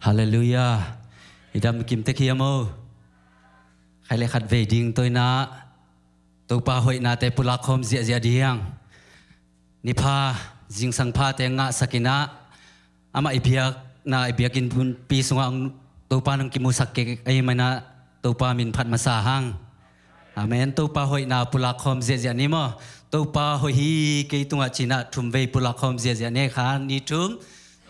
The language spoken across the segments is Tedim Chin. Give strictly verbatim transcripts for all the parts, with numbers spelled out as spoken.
Halleluiah. I dam kim tek hiam aw? Khai le khat vei ding toina Topa hoihnate pulak khawm ziahziah ding hi hang. Ni pha, zingsang phate ngahsak in ah, amah i biakna, i biakinn pi sungah Topa nong kimusak kik ahih manin ah Topa min phat masa hang. Amen. Topa hoihna pulak khawm ziahziah ni maw? Topa hoih hi kei tungah ci-in ah thum vei pulak khawm ziahziah ni. Khat, nih, thum.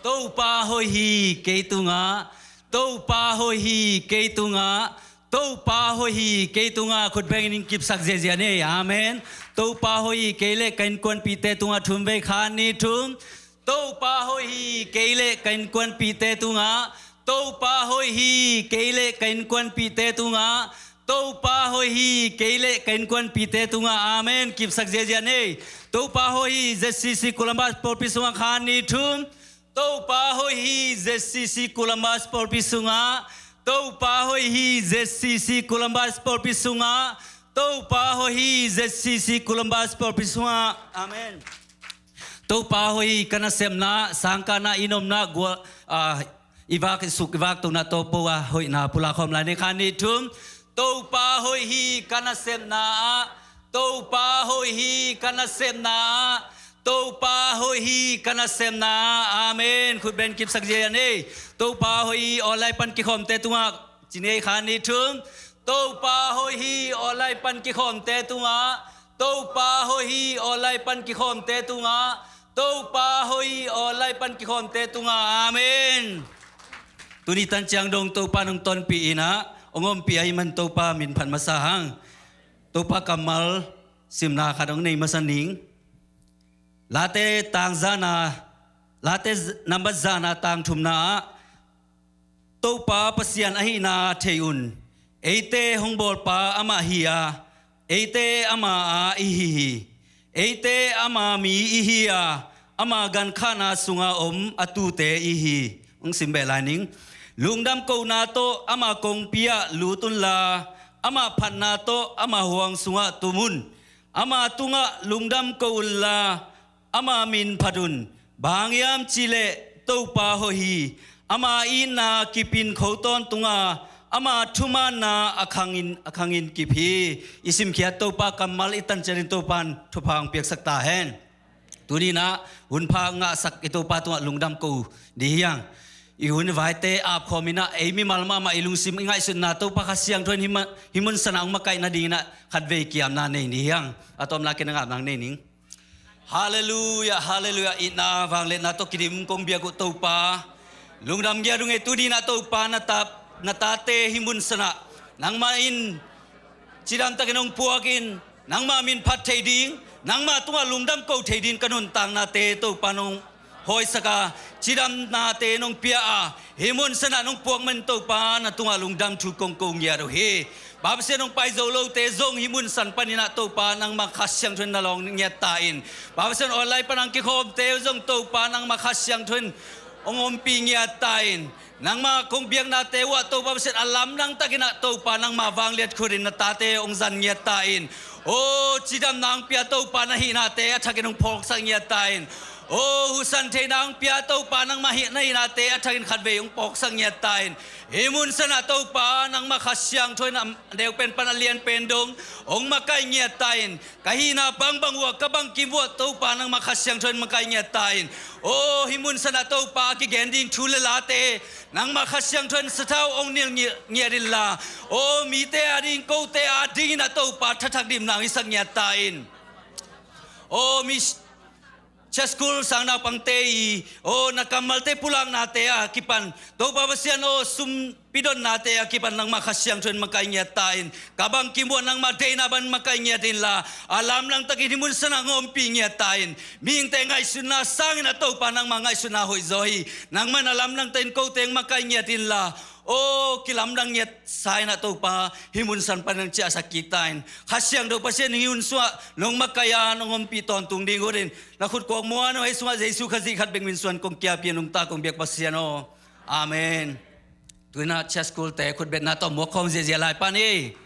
Topa hoih hi kei tungah, Topa hoih hi kei tungah, Topa hoih hi kei tungah. Khut bengin kipsak ziahziah ni. Amen. Topa hoih hi kei le ka innkuanpihte tungah, thum vei. Khat, nih, thum. Topa hoih hi kei le ka innkuanpihte tungah, Topa hoih hi kei le ka innkuanpihte tungah, Topa hoih hi kei le ka innkuanpihte tungah. Amen. Kipsak ziahziah ni. Topa hoih hi Z C C Columbus pawlpi sungah. Khat, nih, thum. Topa hoih hi Z C C Columbus pawlpi sungah, Topa hoih hi Z C C Columbus pawlpi sungah, Topa hoih hi Z C C Columbus pawlpi sungah. Amen. Topa hoih hi ka nasepna, sangkahna, i omna, gua, ah, i vak, i suk, i vak tungah Topa hoihna pulak khawm lai ni. Khat, nih, thum. Topa hoih hi ka nasepna ah, Topa hoih hi ka nasepna ah, Topa hoih hi ka nasepna ah. Amen. Khut beng kipsak ziahziah ni. Topa hoih hi online pan kikhawmte tungah ci ni. Khat, nih, thum. Topa hoih hi online pan kikhawmte tungah, Topa hoih hi online pan kikhawmte tungah, Topa hoih hi online pan kikhawmte tungah. Amen. Tuni tan ciang dong Topa nong tonpih in ah, hong ompih ahih manin Topa min phat masa hang. Topa kammal simna khat hong nei masa ning. Late tang zana, Late z-, nambat zana tang thumna ah, Topa Pasian ahihna thei un. Eite hong bawlpa amah hi a, eite ama a ihi hi. Eite ama mi ihi a, ama gankhahna sunga om a tuute ihi. Hong sim beh lai ning. Lungdam kohna tawh ama kongpi ah lut unla, ama phatna tawh ama huang sungah tum un. Ama tungah lungdam ko unla, ama min phat un. Bang hiam cih leh Topa hoih hi. Ama itna kip in kho tawntung a, ama thumanna a khangin, a khangin kip hi. I simkhiat Topa kammal i tan ciangin Topa'n thupha hong piaksak ta hen. Tuni-in ah hun pha ngahsak i Topa tungah lungdam ko ding hi hang. I hun i vaite apkhawm in ah, ei mimal mahmah i lungsim i ngaihsutna Topa Kha Siangtho in hih ma-, hih mun sanah hong makaih nadingin ah khatvei kiamna nei ni hi hang. A tawpna-in ah ngapna nei ning. Halleluiah, halleluiah. Itna vangliatna tawh kidim kong biak uh Topa, lungdam ngiat ung ei. Tuni-in ah Topa, na ta, na tate hih mun sanah nangmah in cidamtakin hong puak in, nangmah min phat thei ding, nangmah tungah lungdam ko thei ding ka nuntaknate Topa nong hawisak a, cidamnate nong pia a, hih mun sanah nong puak manin Topa na tungah lungdam thu kong ko ngiat uh hi. Bang hang Pasian, hong pai zo lote zong hih mun san panin ah Topa nangmah Kha Siangtho in na lawng ngiat ta in. Bang hang Pasian, online pan hong kikhawmte zong Topa nangmah Kha Siangtho in hong ompih ngiat ta in. Nangmah kong biaknate uh ah Topa Pasian, a lamdang takin ah Topa nangmah vangliat khut in na tate hong zang ngiat ta in. Aw, cidamna hong pia Topa na hihnate a thakin hong phawksak ngiat ta in. Aw, husan theihna hong pia Topa nangmah hih, na hihnate a thakin khatvei hong phawksak ngiat ta in. Hih mun sanah Topa nangmah Kha Siangtho in a neu pen pan a lian pen dong hong makaih ngiat ta in. Ka hihna bangbang uh ah, ka bangkim uh ah Topa nangmah Kha Siangtho in makaih ngiat ta in. Aw, hih mun sanah Topa a kigen ding thu le late nangmah Kha Siangtho in sathau hong nilh ngi-, ngiat inla, aw, mite ading, kote adingin ah Topa thathak dimna hong hisak ngiat ta in. Aw, mi Church School sang naupangte i, aw, na kammalte pulaknate a kipan Topa Pasian aw, sum pidonnate a kipan nangmah Kha Siangtho in makaih ngiat ta in. Ka bangkim uh ah nangmah deihna bang makaih ngiat inla, a lamdang takin hih mun sanah hong ompih ngiat ta in. Mihingte ngaihsutna sangin ah Topa nangmah ngaihsutna hoihzaw hi. Nangmah in a lamdang takin kote hong makaih ngiat inla, aw, kilamdang ngiat sa in ah Topa hih mun san pan hong ciahsak kik ta in. Kha Siangtho Pasian, hih hun sungah nong makaih a, nong ompih tawntung ding uh in na khut kawk muan aw, hih sungah Jesu Khazih khat bek min suang kong kiampih a, nungta kong biak Pasian aw. Amen. Tu-in ah Church School-te khutbetna tawh muak khawm ziahziah lai pan hi.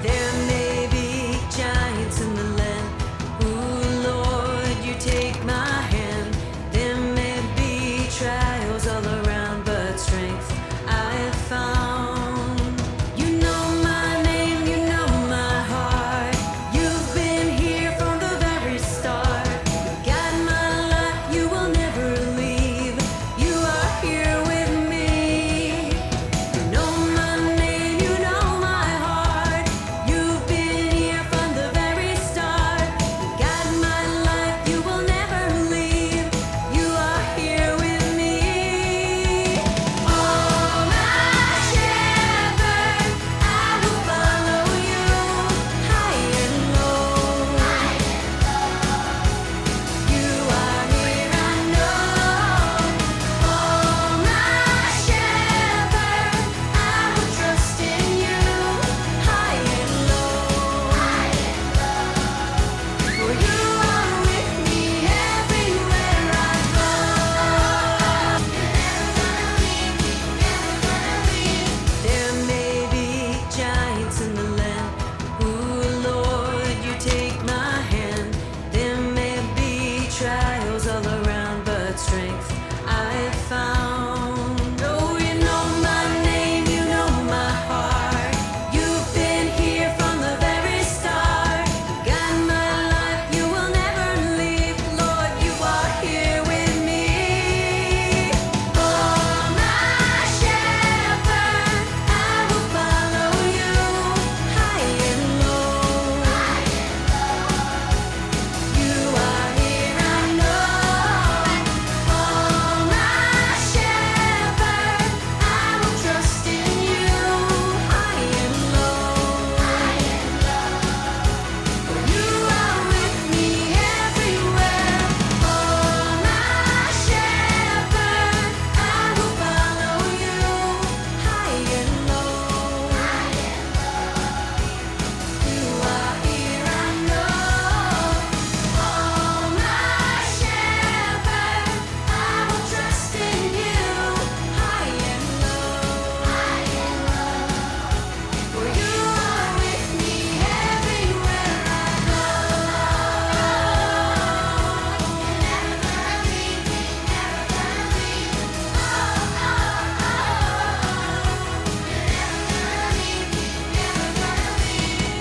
There may be giants in the land. Ooh, Lord, you take my hand. There may be trials all around, but strength I have found. You know my name, you know my heart. You've been here from the very start. Guide my life, you will never leave. You are here with me. You know my name, you know my heart. You've been here from the very start. Guide my life, you will never leave. You are here with me. Oh, my shepherd, I will follow you, high and low. You are here, I know. Oh, my shepherd, I will trust in you, high and low. For you are with me everywhere I go. There may be giants in the land. Ooh, Lord, you take my hand. There may be trials all around, but strength I found. Oh, you know my name, you know my heart. You've been here from the very start. Guide my life, you will never leave. Lord, you are here with me. Oh, my shepherd, I will follow you, high and low. You are here, I know. Oh, my shepherd, I will trust in you, high and low. For you are with me everywhere. Oh, my shepherd, I will follow you, high and low. You are here, I know. Oh, my shepherd, I will trust in you, high and low. For you are with me everywhere I go. You never leave me, never leave me. Oh, oh, oh, oh. You never leave me, never leave me.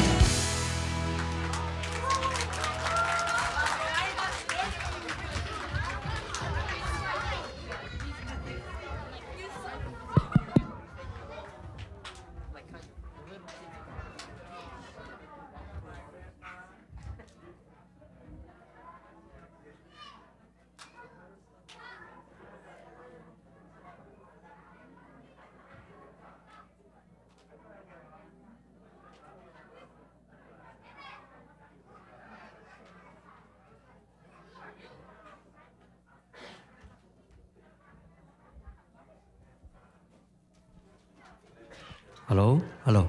Hello, hello.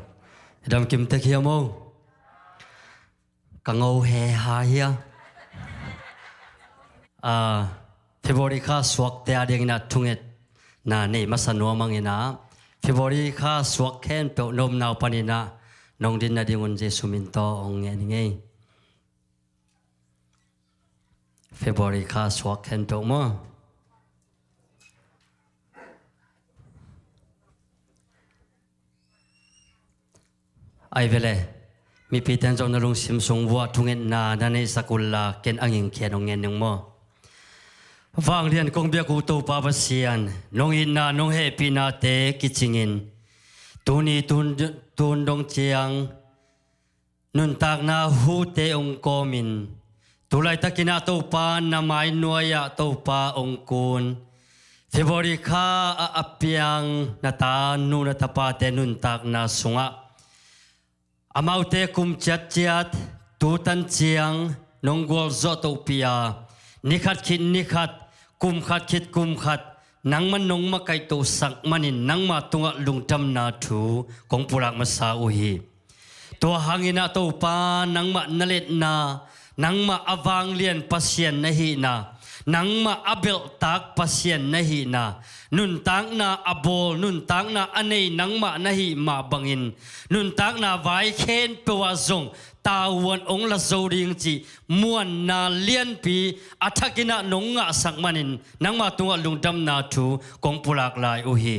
I dam kim tek hiam o? Ka ngo he ha hia. Ah, February kha suakte a dingin ah thungetna nei masa nuam ang in ah, February kha suak khempeuh na omna uh panin ah nong din nadingun Jesu min tawh hong ngen ing ei. February kha suak khempeuh maw? Ai ve le, mipite in zong na lungsim sung vuah thungetna na neihsak unla, ken a ngingkhiat hong ngen ning maw. Vanglian kong biak uh Topa Pasian, nong itna nong hehpihnate kicingin, tuni tun, tun dong ciang nuntakna hute hong kawmin, Tulaitakin ah Topa na mai nuai-ah Topa ong kun, February kha ah a piang na tanu na tapate nuntakna sungah amaute kum ciatciat tutan ciang nong gualzawh tohpi a, nikhat khit nikhat, kum khat khit kum khat, nangman nong makaihtohsak manin nangma tungah lungdamna thu kong pulak masa uh hi. Tua hangin ah Topa, nangmah na letna, nangmah a vanglian Pasian na hihna, nangmah a belhtak Pasian na hihna, nuntakna a bawl, nuntakna a nei nangmah na hih mah bangin, nuntakna vai khempeuh ah zong tavuan ong la zo ding cih muanna lianpi a thakin ah nong ngahsak manin nangma tungah lungdamna thu kong pulak lai uh hi.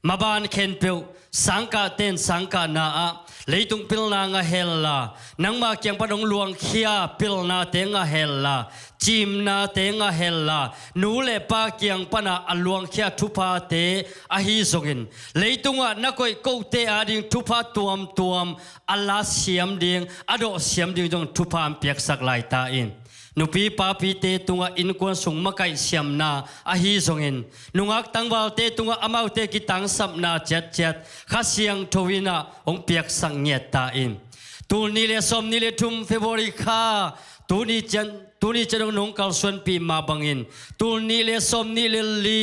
Maban khempeuh, sangkahte in sangkahna ah leitung pilna ngah henla, nangma kiang pan ong luangkhia pilnate ngah henla, cimnate ngah henla, nu le pa kiang pan ah a luangkhia thuphate ahi zongin, leitungah na koih kote ading thupha tuamtuam a la siam ding, a dawh siam ding zong thupha ong piaksak lai ta in. Nupi papite tungah innkuan sung makaih siamna ahi zongin, nungak tangvalte tungah amaute kitangsapna ciatciat Kha Siangtho in ah ong piaksak ngiat ta in. Tul nih le sawm nih le thum February kha, tuni ciang, tuni ciang nong kalsuanpih mah bangin, tul nih le sawm nih le li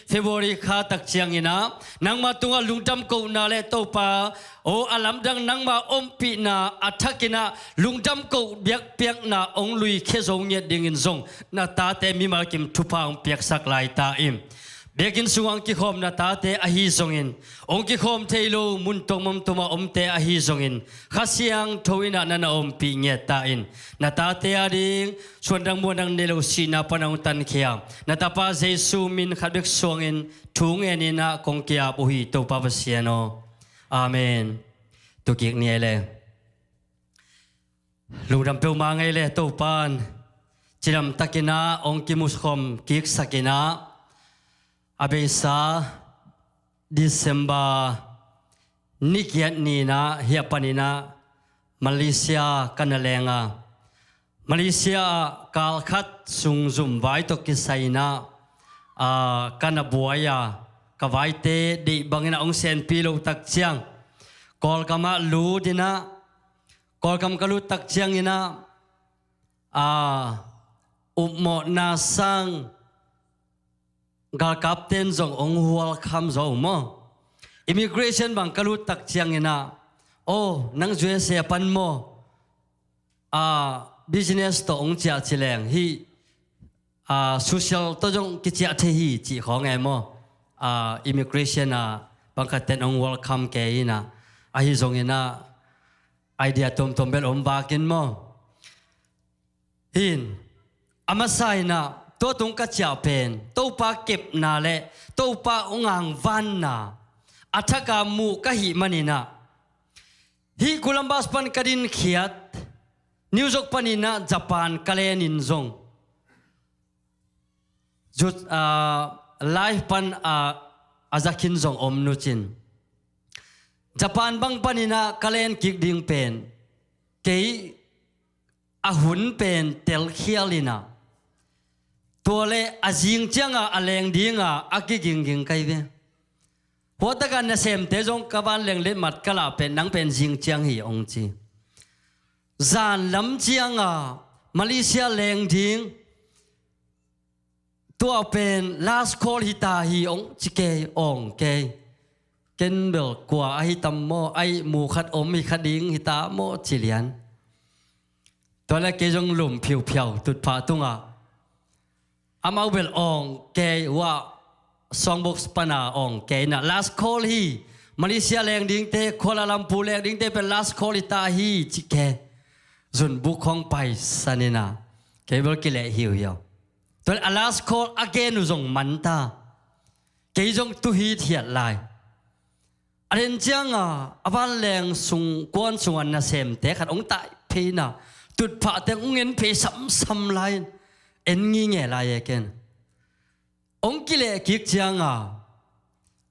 February kha tak ciangin ah nangma tungah lungdam kohna le Topa aw, a lamdang nangma ompihna a thakin ah lungdam koh biakpiakna ong luikhia zo ngiat dingin zong na tate mimal kim thupha ong piaksak lai ta in. Biakinn sungah ong kikhawm na tate ahi zongin, ong kikhawm thei lo mun tuamtuam ah omte ahi zongin, Kha Siangtho in ah na na ompih ngiat ta in. Na tate ading suandang muandang nei lo sihna pan ong tankhia na tapa Jesu min khat bek suangin thu ngenin ah kong ki-ap uh hi, Topa Pasian aw. Amen. Tukik ni ei le. Lungdam peuhmah ngei le Topan cidamtakin ah ong kimukhawm kiksakin ah, a beisa December ni giat ni-in ah hih panin ah Malaysia ka na leng a, Malaysia ah kal khat sung zumvai tawh kisai-in ah, aa, ka na buai a, ka vaite deih bangin ah ong senpi lo tak ciang Kawlgam ah lut in ah, Kawlgam ka lut tak ciangin ah, aa, upmawhna sang galkapte in zong ong welcome zo maw. Immigration bang ka lut tak ciangin ah, "Oh, nang U S A pan maw? Ah, business tawh ong ciah ci leng hih, ah, social tawh zong kiciah thei hi," cih khawng e maw. Ah, immigration ah bang khat ten ong welcome kei in ah, ahi zongin ah idea tuamtuam bel om bakin maw. Hin, a masa in ah tua tung ka ciah pen Topa kepna le Topa ong angvanna a thak a muh ka hih manin ah, hih Columbus pan ka dinkhiat, New York panin ah Japan ka len in zong, zut, ah, live pan, ah, a za khin zong om nucin, Japan bang panin ah ka len kik ding pen kei a hun pen telkhial in ah, tua le a zing ciang a a leng ding a a kigingging ka hi ve. Hua tak a nasemte zong ka vanleng letmat ka lah pen, "Nang pen zing ciang hi," ong ci. Zan lam ciang a Malaysia leng ding, tua pen last call hi ta hi, ong ci kei, ong kei. Ken bel kua ahi tam maw, ahi mu khat om hi kha ding hi ta maw ci lian. Tua le kei zong lum phiuphiau tutphah tungah, amau bel ong kei uh a, soundbox pan a ong kei in ah, "Last call hi, Malaysia leng dingte, Kuala Lumpur leng dingte pen last call hi ta hi," ci kei. Zunbuk khawng paisan in ah, kei bel kileh hiuhiau. Tua le a last call a gen uh zong man ta. Kei zong tu hithiat lai. A den ciang a, a vanleng sung, kuan sung a nasemte khat ong tai phei in ah, tutphah teng ong en phei samsam lai in, en ngingei lai e ken. Ong kileh kik ciang a,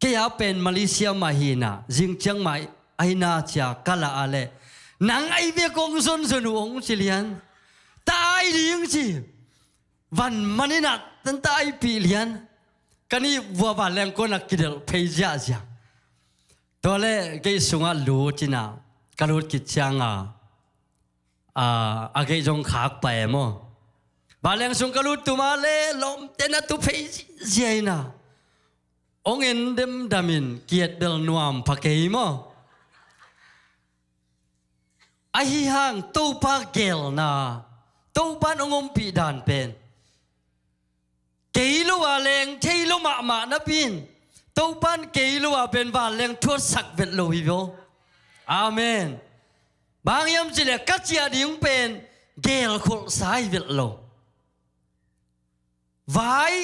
kei a pen Malaysia mah hi in ah, zing ciang mah ahi na ci a ka lah a leh, "Nang ahi ve, kong zonzon uh," ong ci lian. Ta Ei ding ci. Van maninah tanta aipih lian. Ka nih vua vanleng kuanah kidelh phei ziahziah. Tua le gate sungah lut inah ka lut khit cianga a gate zong khak pah e maw. Vanleng sung ka lut tuma le lawmte na tu phei ziahziah inah hong en demdamin kiat bel nuam pha kei maw. Ahi hang Topa geelna, Topan hong ompih dan pen kei lo a leng thei lo mahmah napi in Topan kei lo a pen vanleng thuatsak vet lo hi vo. Amen. Bang hiam cileh ka ciah ding pen geelkholhsa hi vet lo. Vai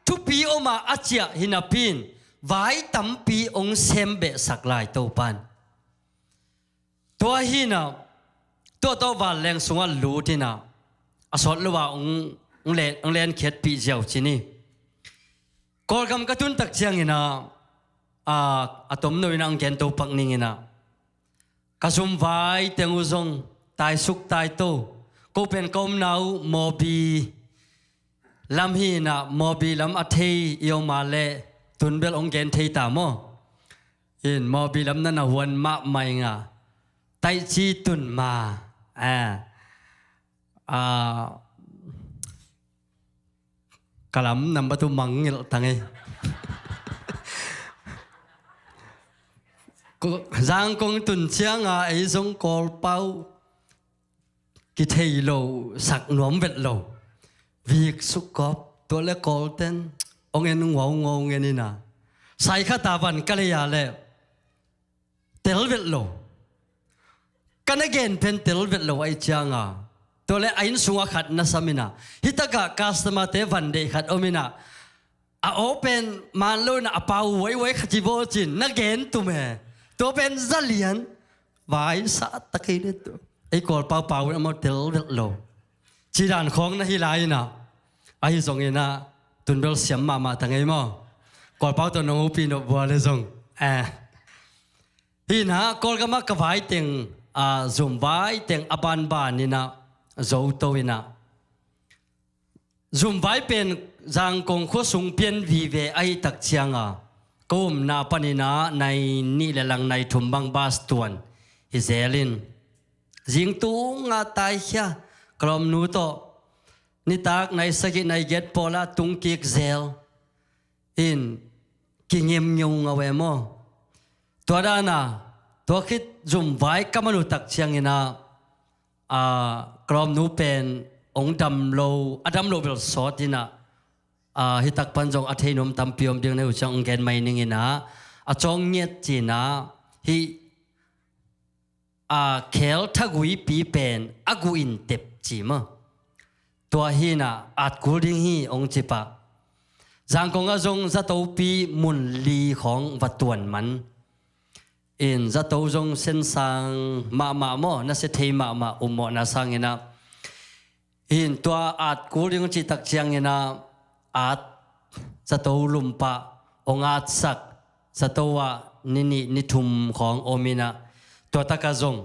thupi om a a ciah hi napi in vai tampi hong sembehsak lai Topan. Tua hinah tua tawh vanleng sungah lut inah a sawt lo a hong, hong len, hong lenkhiatpih ziau ci ni. Kawlgam ka tuntak cianginah a, a tomno inah hong gento pak ninginah ka zumvai teng uh zong taisuk taito. Ko pen ka omna uh Mawbi lam hinah Mawbi lam a thei i om a leh tun bel hong gen thei ta maw. In Mawbi lam na na huan mahmah inga taihci tun ma a, a, ka lam nambat uh mangngilh tangei. Zangkong tun cianga ei zong Kawlpau kithei lo sak nuam vet lo. Vik sukkawp tua le Kawlten hong en ngaungau ngen ina sai khata van ka lei a le tel vet lo. Ka na gen pen tel vet lo ahi cianga tua le a inn sunga khat na sam ina hitakah customer te van deih khat om ina a aw pen man lo ina a pau uaiuai khat ci vaw cin na gen tum e. Tua pen zalian vai sa takei le tu ei Kawlpau pau in amau tel vet lo. Cidan khawng na hi lai ina ahi zong ina tunbel siam mahmah tangei maw. Kawlpau tawh nong upi nop bua le zong eh. Hina Kawlgama ka vai teng a zum vai teng a banban ina zo to ina zum vai pen Zangkong khua sung pian vive ahi tak cianga ka umna panina nai nih le lang nai thum bang bas tuan hi zelin zingtunga taikhia ka lawmnu tawh nitak nai sagih nai giat pawla tungkik zel in kingem ngeungau e maw. Tua dana tua khit zum vai ka manu tak ciangina a ka lawmnu pen ong dam lo a dam lo bel sawt ina a hitak pan zong a thei nuam tampi om ding na uh ciang ong gen mai ningina a cawng ngiat cina hi a khel thaguipi pen a guh in tep ci maw. Tua hina at kul ding hi ong ci pah. Zangkong a zong zatopi mun li khawng va tuan man in zato zong sensang mahmah maw na se thei mahmah ummawhna sangina hin tua at kul ding cih tak ciangina at zato lumpah ong atsak zato ah ni nih ni thum khawng om ina tua taka zong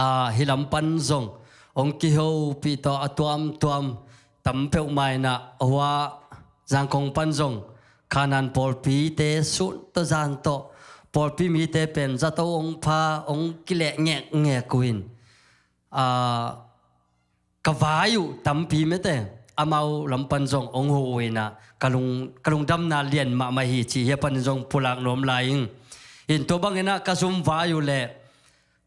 a hi lam pan zong ong kihopih tawh a tuamtuam tam peuhmah ina a hua Zangkong pan zong Khanan pawlpite sun tawh zan tawh pawlpi mite pen zato ong pha ong kileh ngekngek uh in a ka vai uh tampi mete amau lam pan zong ong huh uh ina ka lung, ka lungdamna lian mahmah hi cih hia panin zong pulak nuam lai ing. In tua bangina ka zum vai uh le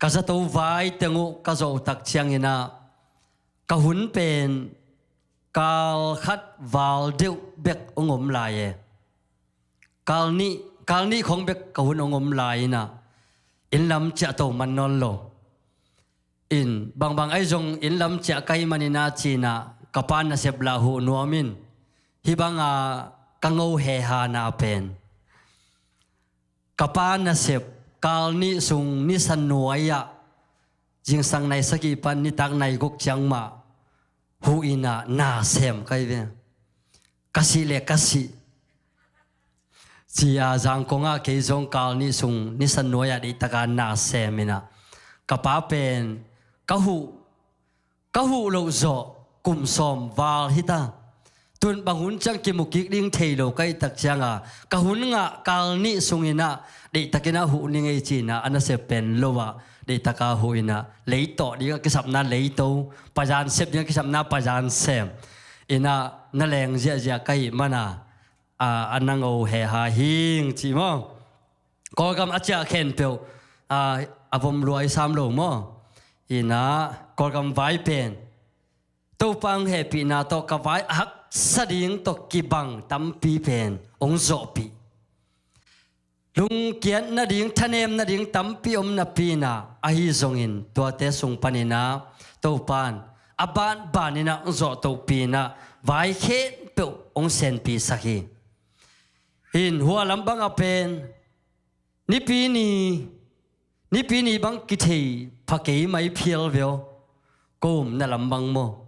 ka zato vai teng uh ka zawh tak ciangina ka hun pen kal khat val deuh bek ong om lai e. Kal nih, kal nih khawng bek ka hun ong om lai ina inn lam ciah to man nawn lo. In bangbang ahi zong inn lam ciah ka hi manina cina ka pa nasep lah huh nuam in hih banga ka ngo hehana pen ka pa nasep kal nih sung nisa nuai-ah zingsang nai sagih pan nitak nai guk ciang mah huh ina na sem ka hi ve. Ka sih le ka sih ci-a Zangkong ah kei zong kal nih sung nisa nuai-ah deihtaka na sem ina ka pa pen ka huh, ka huh loh zawh kum sawm val hita. Tun bang hun ciang kimu kik ding thei lo ka hih tak cianga, ka hun ngah kal nih sunginah deihtakinah huh ni ngei cinah a nasep pen lo ah, deihtaka huh inah leitawh dingah kisapna leito, pazan sep dingah kisapna pazan sem inah na leng ziahziah ka hih mana, a, a nango heha hing cih maw? Kawlgam a ciah khempeuh, a, a vom luai sam lo maw? Inah Kawlgam vai pen Topa hong hehpihna tawh ka vai a haksa ding tawh kibang tampi pen hong zawhpih. Lungkiat nading, thanem nading tampi om napi inah, ahi zongin tuate sung paninah Topan a banbaninah hong zawhtohpi inah vai khempeuh hong senpisak hi. Hin hua lam bangah pen Nipi ni, Nipi ni bang kithei pha kei mai phial veu. Ko omna lam bang maw?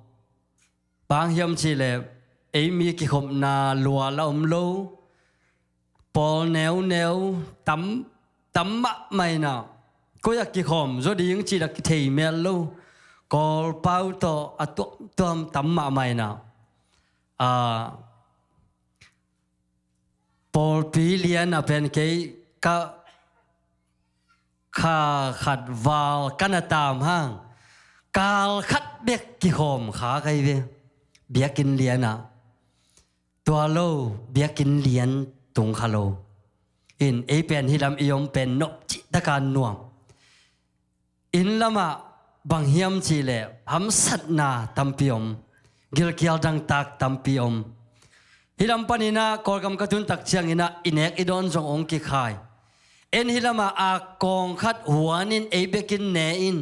Bang hiam cihleh ei mi kikhopna lua la om lo. Pawl neuneu tam, tam mahmah inah, koi a kikhawm zaw ding cih la kithei mel lo. Kawlpau tawh a tuamtuam tam mahmah inah, a, pawlpi lianah pen kei ka kha khat val ka na tam hang, kal khat bek kikhawm kha ka hi ve. Biakinn lianah, tua lo, biakinn lian tung kha lo. In ei pen hih lam i om pen nop cihtaka nuam. Inn lamah bang hiam cihleh hamsatna tampi om, gilkial dangtak tampi om. Hih lam paninah Kawlgam ka tun tak cianginah i nek i dawn zong hong kikhai. En hih lamah a kawng khat huanin ei bekin ne in,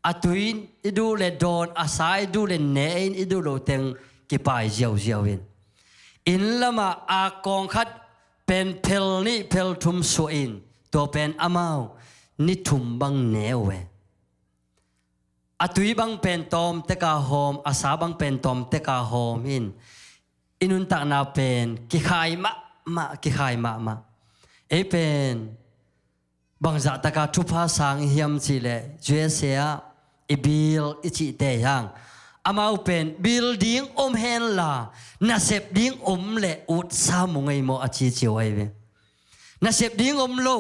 a tui i duh le dawn, a sa i duh le ne in, i duh lo teng kipai ziauziau in. Inn lamah a kawng khat pen phel nih phel thum suah in, tua pen amau ni thum bang ne uh e. A tui bang pen tawm teka hawm, a sa bang pen tawm teka hawm in, i nuntakna pen kikhai mahmah, kikhai mahmah. Ei pen bangzah taka thupha sang i hiam cihleh, U S A ah i bill i cihte hiang, amau pen bill ding om henla, nasep ding om leh utsa mu ngei maw a cici uh ahi ve. Nasep ding om lo,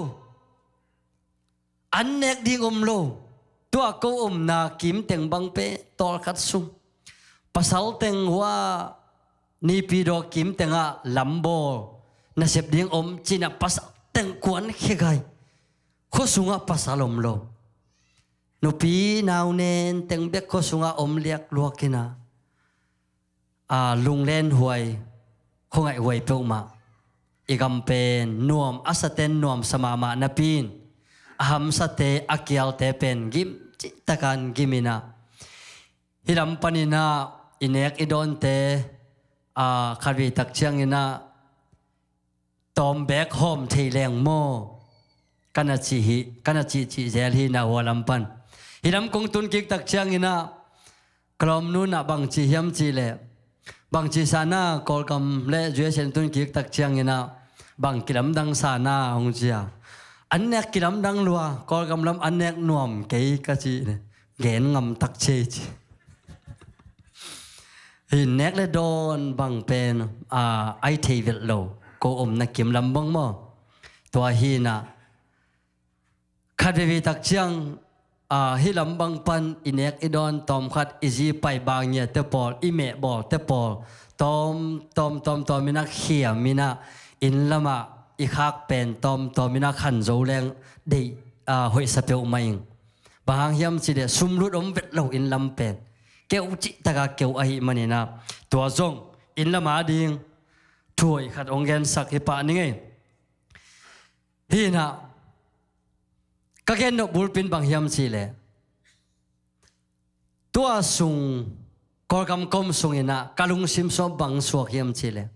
an nek ding om lo. Tua ko omna kimteng bang pen tawlkhat sung, pasal teng hua Nipi daw kimtengah lambawl, nasep ding om cinah pasal teng kuan khegai. Khua sungah pasal om lo. Nupi nau nen teng bek khua sungah om liakluak inah, a, lunglen huai, khuangaih huai peuhmah. I gam pen nuam a saten nuamsa mahmah napi in, a hamsate, a kialte pen gim cihtakan gim inah, hih lam paninah i nek i dawnte, a, khatvei tak cianginah tawm bek hawm thei leng maw? Ka na cih hi, ka na cihcih zel hi na hua lam pan. Hih lam kong tun kik tak cianginah ka lawmnu inah bang ci hiam cihleh, bang ci sa na, Kawlgam le U S A in tun kik tak cianginah bang kilamdang sa na hong ci a. An nek kilamdang lua, Kawlgam lam an nek nuam kei ka ci. Gen ngam tak ci ci. Hi nek le dawn bang pen, a, ai thei velh lo, ko omna kim lam bang maw? Tua hi inah khat veivei tak ciang, a, hih lam bang pan i nek i dawn tawmkhat i zi pai bang ngiate pawl, i mehbawlte pawl tawm tawm tawm tawm inah khiam inah, inn lamah i khak pen tawm tawm inah khan zo leng deih, a, hoihsa peuhmah ing. Bang hang hiam cihleh sumlut om vet lo inn lam pen. Keu cihtaka keu ahih maninah tua zong inn lam ading thuhoih khat hong gensak hi pah ni ngei. Hi inah ka gen nop bulpi in bang hiam cihleh, tua sung Kawlgam ka om sunginah ka lungsim sungah bang suak hiam cihleh,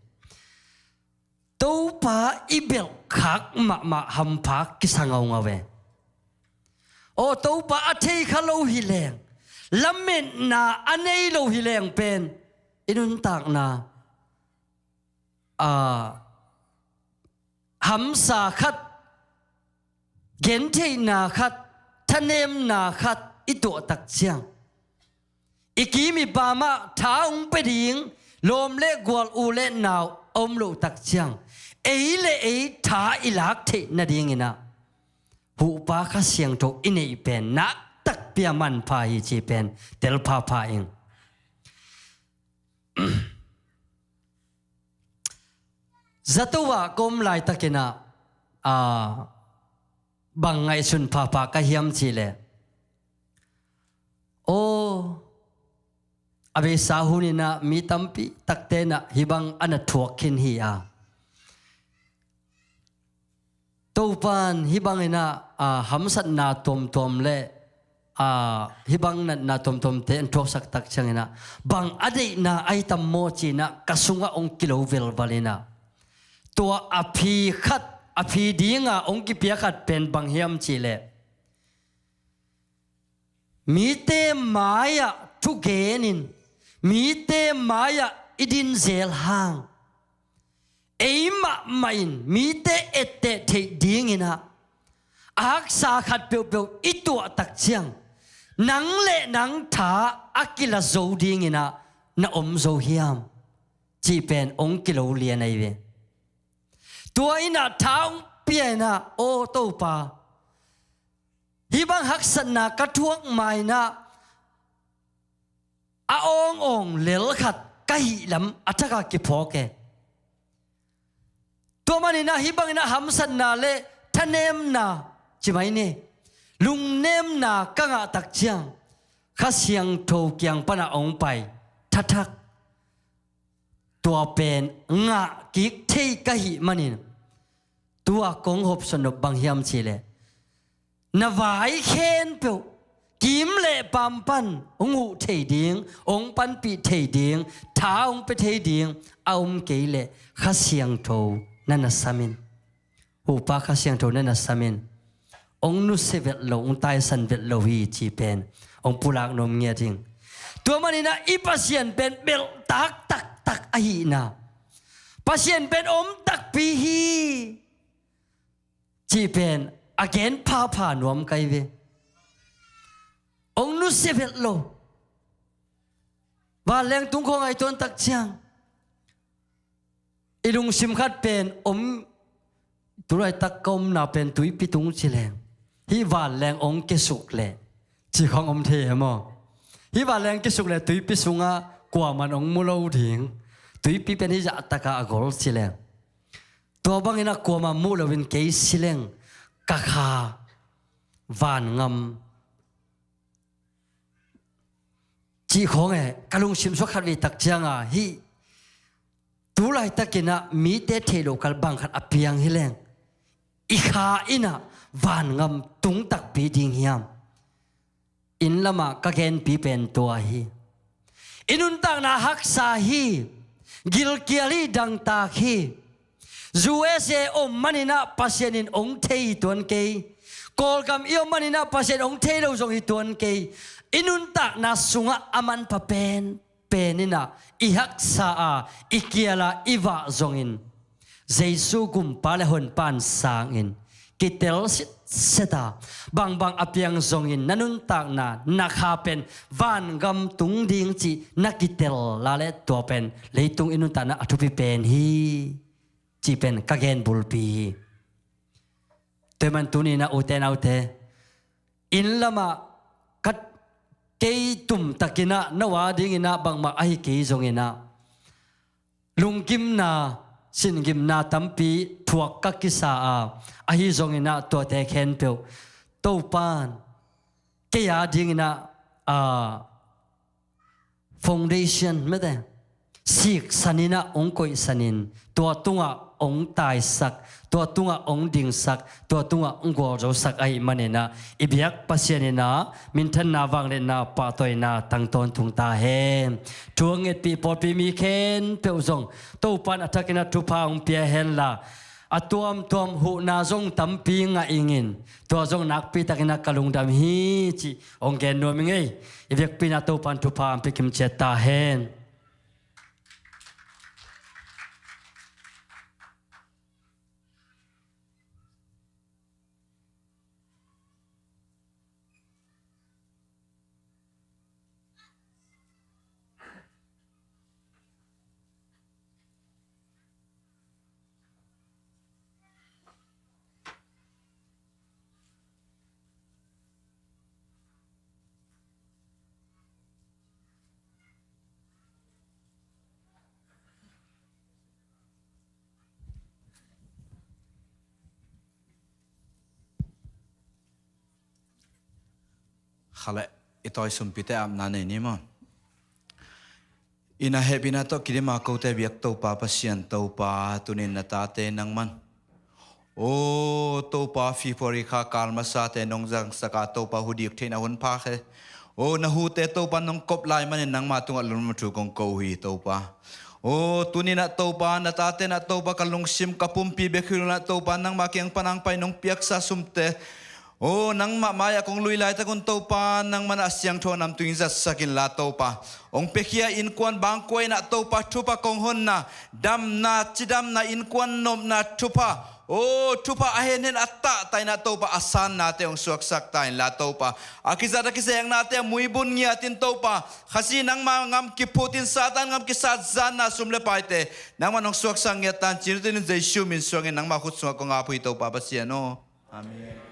Topa i belhkhak mahmah hampha kisa ngaungau ve. Aw, Topa a thei kha lo hi leng, lametna a nei lo hi leng pen i nuntakna, a, hamsa khat, gentheihna khat, thanemna khat i tuah tak ciang, i kim i pam ah tha hong pia ding lawm le gual, u le nau a om loh tak ciang, ei le ei tha i lak theih nadingin ah huhpa Kha Siangtho i neih pen nak takpi a manpha hi cih pen tel phapha ing. Zato ah ka om laitakin ah, aa, bang ngaihsun phapha ka hiam cih leh, aw, a beisa hun in ah mi tampi takte in ah hih bang a na thuak khin hi a, Topa'n hih bangin ah, aa, hamsatna tuamtuam le, aa, hih bang natna tuamtuamte hong thuaksak tak ciangin ah, bang a deihna ahi tam maw ci-in ah ka sungah hong kilo velval in ah, tua a phi khat, a phi dinga hong kipia khat pen bang hiam cih leh, mite mai-ah thugenin, mite mai-ah i din zel hang, ei mahmah in mite etteh theih dingin ah, a haksa khat peuhpeuh i tuah tak ciang, nang le nang tha a kila zo dingin ah na om zo hiam cih pen hong kilo lian ahi ve. Tua in ah tha hong pia in ah, aw Topa, hih bang haksatna ka thuak ma-in ah, a awngawng lel khat ka hih lam a thak a kiphawk e. Tua manin ah hih bangin ah hamsatna le thanemna ci mai ni, lungnemna ka ngah tak ciang, Kha Siangtho kiang pan ah hong pai thathak. Tua pen ngah kik thei ka hih manin, tua kong hopsawn nop bang hiam cih leh, na vai khempeuh kim le pam pan hong huh thei ding, hong panpih thei ding, tha hong pia thei ding a om kei leh Kha Siangtho na na sam in. Huhpa Kha Siangtho na na sam in. Hong nusia vet lo, hong taisan vet lo hi cih pen hong pulak nuam ngiat ing. Tua manin ah i Pasian pen belhtak taktak ahihna, Pasian pen om takpi hi cih pen a gen phapha nuam ka hi ve. Hong nusia vet lo. Vanleng tung khawng a i tuan tak ciang, i lungsim khat pen om, tulaitak ka omna pen tuipi tung ci leng, hih vanleng hong kisuk leh, ci khawng om thei e maw? Hih vanleng kisuk leh tuipi sungah kuaman hong mu lo ding. Tuipi pen hih zahtakah a gol ci leng, tua bangin ah kuamah muh loin kei si leng ka kha vangam cih khawng e, ka lungsim suak khat vei tak cianga hih tulaitakin ah mite theih loh kal bang khat a piang hi leng, i kha in ah vangam tung takpi ding hiam? Inn lamah ka genpi pen tua hi. I nuntakna haksa hi, gilkial hi, dangtak hi. U S A om manin ah Pasian in hong thei hi tuan kei. Kawlgam i om manin ah Pasian hong thei lo zong hi tuan kei. I nuntakna sungah a manpha pen pen in ah i haksa a, i kial a, i vah zongin Jesu Gumpa le Honpa in sangin kitel sitset a, bangbang a piang zongin na nuntakna, na kha pen vangam tung ding cih na kitel la le tua pen leitung i nuntakna a thupi pen hi cih pen ka gen bulpi hi. Tua man tuni-in ah ute naute, inn lamah ka, kei tumtakin ah no a dingin ah bangmah ahi kei zongin ah, lunggimna, singimna tampi thuak ka kisa a, ahi zongin ah tuate khempeuh Topa'n kei a dingin ah, a, foundation mete siksan in ah hong koihsan in, tua tungah hong taisak, tua tungah hong dingsak, tua tungah hong gualzosak ahih manin ah, i biak Pasian in ah minthanna, vangliatna, pahtawina tang tawntung ta hen. Thu a ngetpih pawlpi mi khempeuh zong Topa'n a thakin ah thupha hong pia henla, a tuamtuam huhna zong tampi ngah ingin, tua zong nakpitakin ah ka lungdam hi cih hong gen nuam ing ei. I vekpi-in ah Topa'n thupha hong pia kimciat ta hen. Khaleh i tawi sumpite apna nei ni maw? Inn ah hehpihna tawh kidim a kote biak Topa Pasian Topa, tunin na tate nangman, aw Topa, February kha kal masate nong zangsak a Topa, hu dik theihna hun phak hi. Aw na hute Topa nong kop lai manin nangma tungah lungdam thu kong ko hi Topa. Aw tuninah Topa, na tatenah Topa, ka lungsim ka pumpi bek hi lo inah Topa, nangma kiang pan a hong pai nong piaksa sumte, aw nangmah mai-ah kong lui laitakun Topa, nangmah na a siangtho namtui zatsak inla Topa, hong piakhia innkuan bangkua inah Topa, thupha kong honna, damna, cidamna, innkuan nopna thupha, aw thupha a henhen a tahta inah Topa, a sannate hong suaksak ta inla Topa, a kizat a kizeknate a muibun ngiatin Topa, Khazih nangma ngam kiphutin, Satan ngam kisat zanna sum le paite nangman hong suaksak ngiat tan, cih tunin Jesu min suangin nangma khut sungah kong ap uh hi Topa Pasian aw. Amen.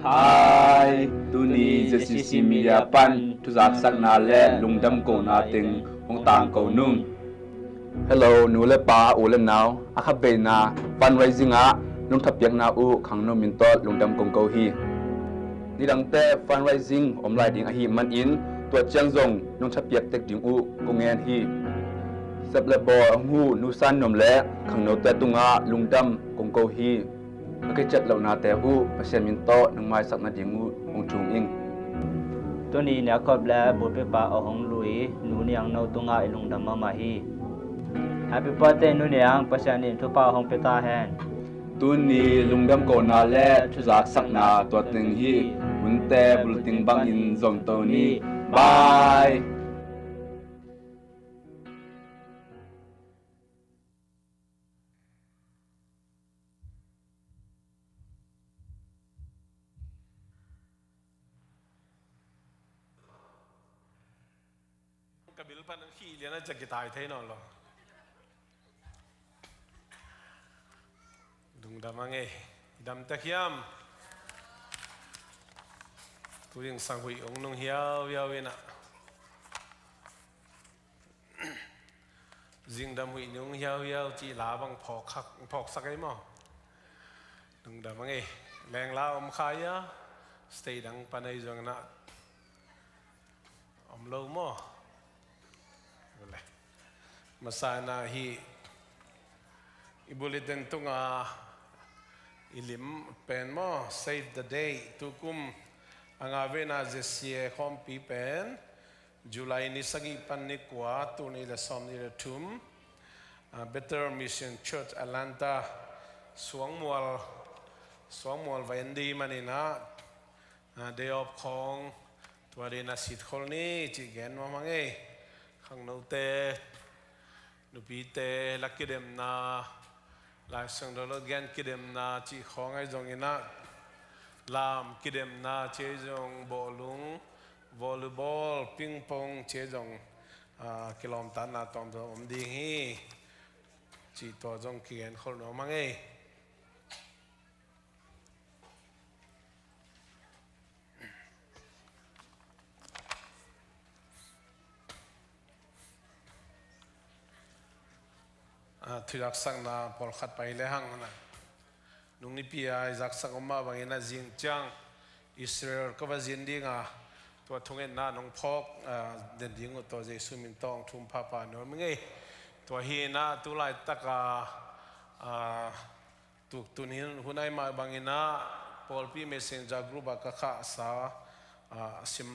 Hi, tuni Z C C Media pan thuzaksakna le lungdam kona teng hong tangko nung. Hello nu le pa, u le nau, a khabeina fundraising ah nong thapiakna uh khangno min tawh lungdam kong ko hi. Nidangte fundraising om lai ding ahih manin tua ciang zong nong thapiak tek ding uh kong ngen hi. Sep le bawl a hong huh nu San Nuam le khangnote tungah lungdam kong ko hi. A kiciat lohnate uh Pasian min tawh nong maisak nading uh hong thum ing. Tuni ni a kop le bulpipa a hong lui nu Niang No tungah i lungdam mahmah hi. Happy birthday nu Niang, Pasian in thupha hong pia ta hen. Tuni lungdam kona le thuzaksakna tua teng hi. Hunte bulting bangin zomto ni. Bye. Ka bil pan an khih lian a ciah kitai thei nawn lo. Lungdam a ngei. I dam tek hiam? Tu ding sang huih ong nung hiauhiau inah. Zingdam huih nung hiauhiau cih la bang phawk khak, phawksak ei maw? Lungdam a ngei. Lengla om kha ia, state dang pan ei zong inah om lo maw? Masa inah hih i bulletin tunga i lim pen maw, Save the Date, tukum a nga vena Z C A khawmpi pen July ni sagih pan ni kua, tul nih le sawm nih le thum, ah, Bethel Mission Church Atlanta, Suangmual, Suangmual va en ding maninah, ah, day off khawng tua ding a sit khol ni cih gen nuam a ngei. Khangnote, nupite la kidemna, Lai Siangtho lo gen kidemna cih khawng ahi zonginah, lam kidemna cih ahi zong, bawlung, volleyball, ping pong cih ahi zong, ah, kilawmtatna tawmtawm om ding hi. Cih tua zong kigen khol nuam a ngei. Ah, thuzaksakna pawlkhat pai le hang na. Nung nipi a i zaksak om mah bangin a zing ciang Israel ka va zin dinga, tua thungetna nong phawk, ah, den ding uh tawh Jesu min tawh hong thum phapha nuam ing ei. Tua hi inah tu laitaka, ah, Tuktun hin hun ai mah banginah pawlpi messenger group ah ka khahsa, ah, sim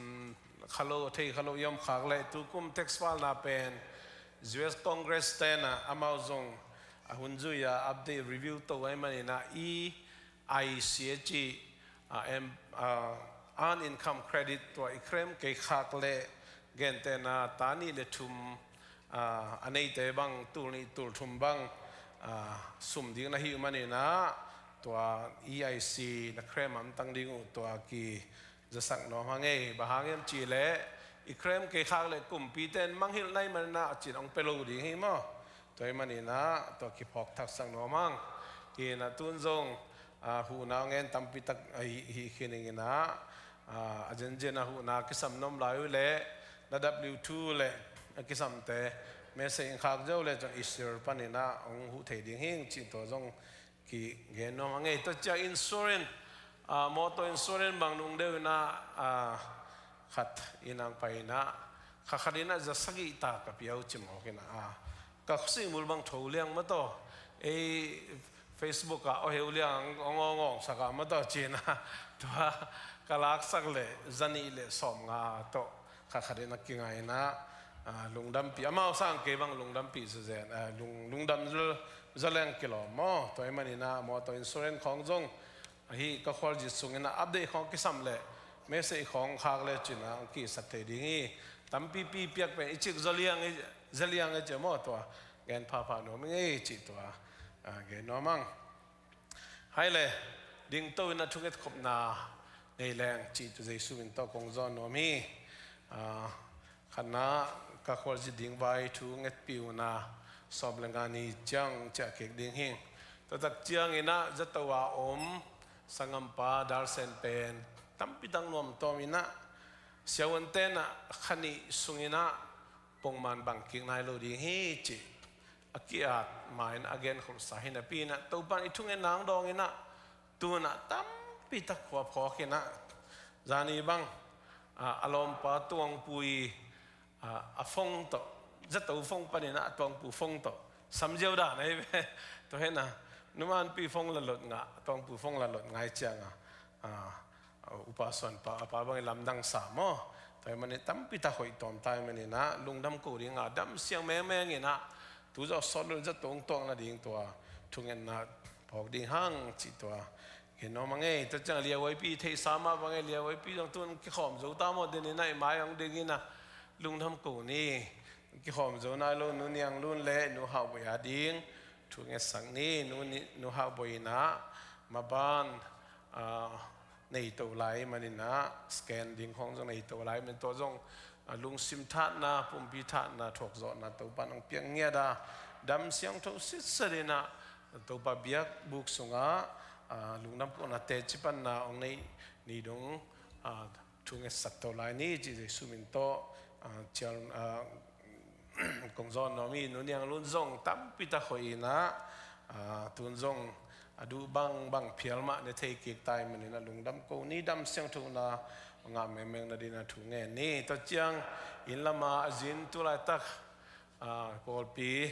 kha lo, thei kha lo i om khak leh tukum text file na pen U S Congress tenah amau zong a hun zui a update review to ai maninah E I C a cih, ah, em, ah, earned income credit tua i claim kei khak leh gentehna ta nih le thum, ah, a neite bang tul nih tul thum bang, ah, sum ding na hih maninah tua E I C na krem amtang ding uh tua kizasak nuam hang ei. Bang hang hiam cih leh i krem kei khak leh kumpite in mangngilh nai manin ah cin hong pia lo ding hi maw. Tua ahih manin ah tua kiphawk thaksak nuam hang. Hi in ah tun zong, ah, huhna hong en tampi tak ahi, hi khin ing in ah, ah, a zenzen a huhna kisam nuam lai uh leh na W two leh a kisamte message hong khak zo leh cun i sir panin ah hong huh thei ding hi ing cih tua zong kigen nuam hang ei. Tua ciang insurance, ah, motor insurance bang nung deuh in ah, ah, khat in hong pai in ah, kha khat in ah za sagih ta ka pia uh ci mawk in ah, ah, ka khuasing mul bang tho liang maw taw, ei Facebook ah aw heu liang hong, hong, hong, hong sak ah maw taw ci in ah, tua ka laksak leh za nih leh sawmnga tawh kha khat in ah kingai in ah, ah, lungdampih, amau sang kei bang lungdampih zazen, ah, lung, lungdam za, za leng kilawm maw. Tua ahih manin ah motor insurance khawng zong, ahi ka khualzin sung in ah update khawng kisam leh message khawng khak leh cin ah hong kisak thei ding hi. Tampipi piak pen i cik zaw liang i, za liang i ci maw, tua gen phapha nuam ing ei cih tua, ah, gen nuam hang. Hai le, dingto in ah thunget khopna nei leng cih tua Jesu min tawh kong zawn nuam hi. Ah, khatna, ka khualzin ding vai thu ngetpih un ah, sawm le nga ni ciang ciah kik ding hi. Tua tak ciangin ah zato a om sanggampa Darsen pen tampi tak nuamtuam in ah, siavuante in ah kha nih sungin ah pongman bang kik nai lo ding hi ci a ki-at ma in a genkholhsa hi napi in ah, Topa in i thungetna hong dawng in ah, tu in ah tampi tak khua phawk in ah, zani bang, ah, a lawmpa Tuangpu i, ah, a phone tawh, zato phone panin ah a Tuangpu phone tawh sam ziau dan ahi ve. Tua hi in ah, numanpi phone la lot ngah, Tuangpu phone la lot ngai ciang ah, ah, upa suanpa, a pa bangin lamdang sa maw. Tua ahih manin tampi tak hoih tawm ta ahih manin ah, lungdam ko ding a, dam siang mengmeng in ah, tu zawh sawt lo in zato hong tuak nading tua thungetna phawk ding hang cih tua gen nuam hang ei. Tua ciang Liawaipi theihsa mah bang ei, Liawaipi zong tu in kikhawm zo ta maw, den in ah i mai hong ding in ah, lungdam ko ni. Kikhawm zo nai lo Nu Niang Lun le Nu Hau Bawi a ding thu ngetsak ni. Nu ni, Nu Hau Bawi in ah maban, ah, nei to lai manin ah, scan ding khawng zong nei to lai manin tua zong, ah, lungsim thatna, pumpi thatna, thuakzawhna Topa in hong piak ngiat a, dam siangtho sitset in ah Topa biakbuk sungah, ah, lungdam kohna teci panna hong neih ni dong, ah, thu ngetsak to lai ni cih Jesu min tawh, ah, cial, ah, kong zawn nuam hi. Nu Niang Lun zong tampi tak hoih in ah, ah, tun zong a duh bangbang phial mah ne thei kik ta ahih manin ah lungdam ko ni, dam siangthona ngah mengmeng nading in ah thu ngen ni. Tua ciang inn lam ah a zin tu laitak, ah, pawlpi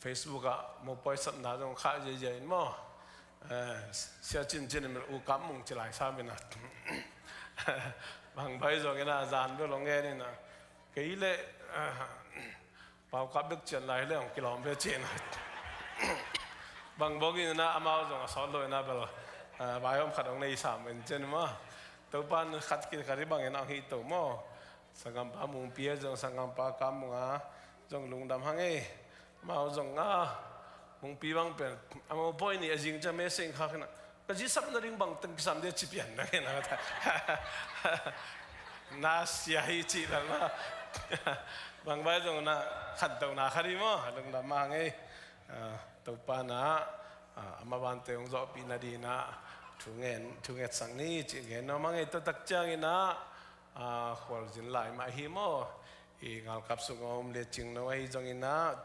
Facebook ah mopawi sapna zong khah ziazia in maw. Eh, Sia Cin Cin in u Kam Mung ci lai sam in ah. Bang bai zong in ah zan bel hong en in ah. Kei le, eh, Pau Kap bek cian lai le hong kilawm ve ci in ah. Bang bawk in ah amau zong a sawt lo in ah bel, eh, vaihawm khat hong nei sam in cin maw. Topa in khat kik khat i bang in ah hong hih to maw. Sanggampa Mungpi ah zong, sanggampa Kam Mung ah zong lungdam hang ei. Amau zong a, Mungpi bang pen, amau pawi ni a zing ciang message khak in ah, ka zi sap nading bang teng kisam dia ci pian na kei na ka ta. Na sia hi ci bel na. Bang bai zong na khantohna khat hi maw, lungdam hang ei. Ah, Topa in ah, ah, a mabante hong zawhpih nading in ah thu ngen, thu ngetsak ni ci gen nuam hang ei. Tua tak ciangin ah, ah, khualzin lai mah hi maw. I ngalkap sung a om le Cingno ahi zongin ah,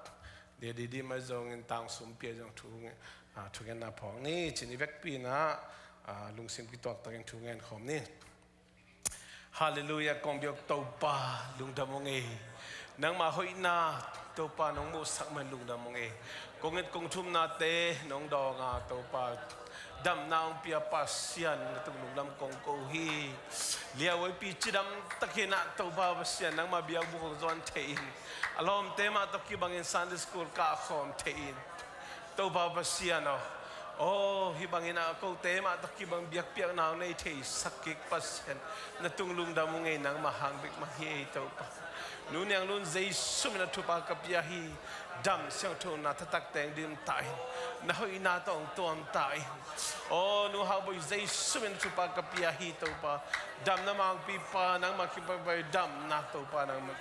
Lia Didim ahi zongin, Tang Sumpi ahi zong thu nge-, ah, thungetna phawk ni ci-in i vekpi in ah, ah, lungsim kituaktakin thu ngen khawm ni. Halleluiah, kong biak Topa, lungdam ung ei. Nangmah hoihna Topa nong muhsak man lungdam ung ei. Kong it kong thumnate nong dawng a Topa, damna hong pia Pasian na tung lungdam kong ko hi. Liawaipi cidam takin ah Topa Pasian nangmah biakbuk hong zuan thei in, a lawmte mah tawh kibangin Sunday school kah khawm thei in, Topa Pasian aw, Aw, hih bangin ah kote mah tawh kibang biakpiakna hong nei theisak kik Pasian, na tung lungdam ung ei, nangmah hang bek mah hi ei Topa. Nu Niang Lun Jesu min a thupha ka pia hi. Dam siangthona thatak teng dim ta in, na hoihna tawh hong tuam ta in. Aw, Nu Hau Bawi Jesu min a thupha ka pia hi Topa. Damna mangpipa nangmah, kipapai damna Topa nangmah.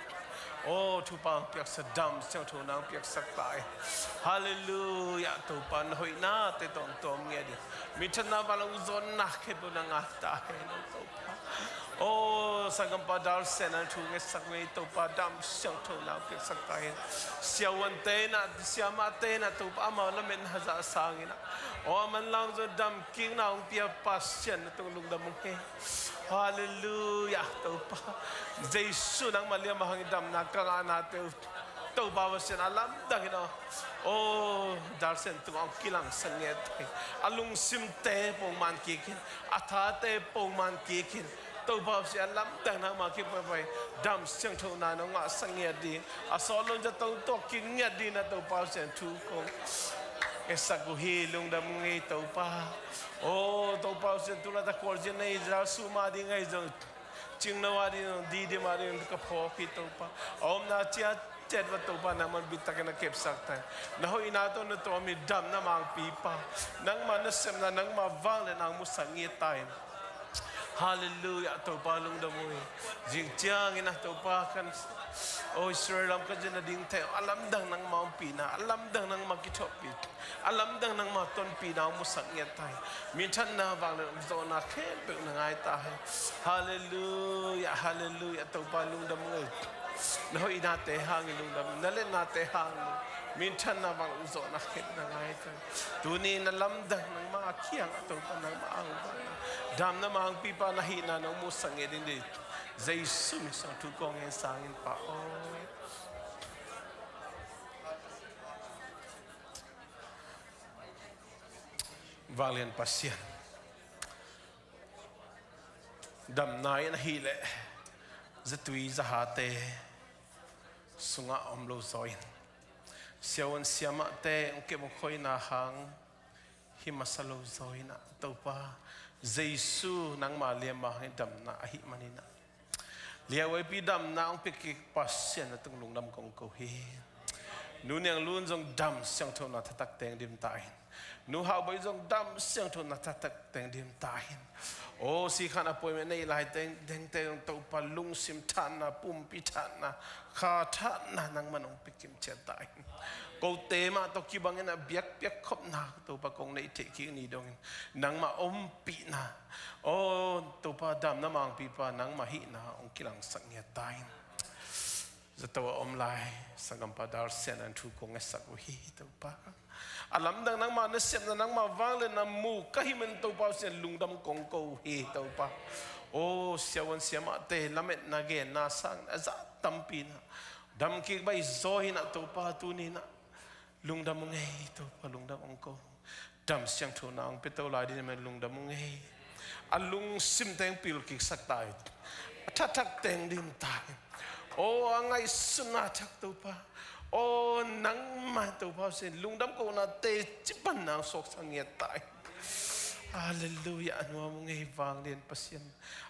Aw, thupha hong piaksak, dam siangthona hong piaksak ta in. Halleluiah Topa, na hoihnate tawh hong tuam ngiat in. Minthanna, vanglian hong zawhna khempeuh na ngai ta hen aw Topa. Aw, sanggampa Dalsian a thu ngetsak uh ei Topa, dam siangthona hong piaksak ta hen. Siavuante in ah, siamahte in ah Topa, amau lametna zah sangin ah, aw, a manlang zong damkikna hong pia Pasian, na tung lungdam ung ei. Halleluiah Topa. Jesu nangmah liam a hang i damna ka ngahnate uh Topa Pasian, a lamdang in aw, aw, Dalsian tungah hong kilangsak ngiat in. A lungsimte pongman kik in, a thate pongman kik in. Topa Pasian, a lamdang nangmah kipapai dam siangthona nong ngahsak ngiat ding, a sawt lo zatong tawh kik ngiat ding na Topa Pasian thu kong ngetsak uh hi. Lungdam ung ei Topa. Aw Topa Pasian, tu laitak Khualzin a i Dalsu mah ding ahi zong, Cingno a ding zong, Didim a ding zong ka phawk hi Topa. A omna ciatciat uah Topa nangman bittakin na kepsak ta in. Na hoihna tawh na tuam hi, damna mangpipa, nangmah nasepna, nangmah vangliatna hong musak ngiat ta in. Halleluiah Topa, lungdam ung ei. Zing ciangin ah Topa kan, aw, Israel lam ka zin a ding thei, a lamdang nangmah ompihna, a lamdang nangmah kithuahpih, a lamdang nangmah tonpihna hong musak ngiat ta in. Minthanna, vanglian, hong zawhna khempeuh na ngai ta hen. Halleluiah, halleluiah Topa, lungdam ung ei. Na hoihnate hangin lungdam, na liannate hangin minthanna, vanglian, hong zawhna khempeuh na ngai ta in. Tuni na lamdang nangmah a kiangah Topa, nangmah a hong vanna, damna mangpipa na hihna nong musak ngiat ding dih Jesu min suang thu kong ngen, sangin Pa aw. Vanglian Pasian, damna in ahih leh zatui zahate sungah om lo zaw in, siavuan siamahte hong kep hong khoina hang hi masa lo zaw in ah Topa, Jesu nangmah liam a hang i damna ahih manin ah, liahuaipi damna hong pia kik Pasian, na tung lungdam kong ko hi. Nu Niang Lun zong dam siangthona thatak teng dim ta in. Nu Hau Bawi zong dam siangthona thatak teng dim ta in. Aw, sikhan appointment neih lai teng dengte zong Topa, lungsim thanna, pumpi thanna, kha thanna nangman hong pia kimciat ta in. Kote mah tawh kibangin a biakpiak khopna Topa kong neih theih kik ni dongin nangmah ompihna, aw Topa, damna mangpipa nangmah hihna hong kilangsak ngiat ta in. Zato a om lai sanggampa Dalsian in thu kong ngetsak uh hi Topa. A lamdang nangmah nasepna, nangmah vangliatna mu ka hih manin Topa Pasian, lungdam kong ko uh hi Topa. Aw, siavuan siamahte lametna genna sangin a zah tampi in ah dam kik baih zaw in ah Topa, tuni in ah lungdam ung ei Topa, lungdam hong ko. Dam siangthona hong pia to lai ding ahih manin lungdam ung ei. A lungsim teng pil kiksak ta in, a thatak teng dim ta in. Aw, a ngaihsutna thak Topa, aw, nangmah Topa Pasian, lungdam kohna teci panna hong suaksak ngiat ta in. Halleluiah, a nuam ung ei vanglian Pasian.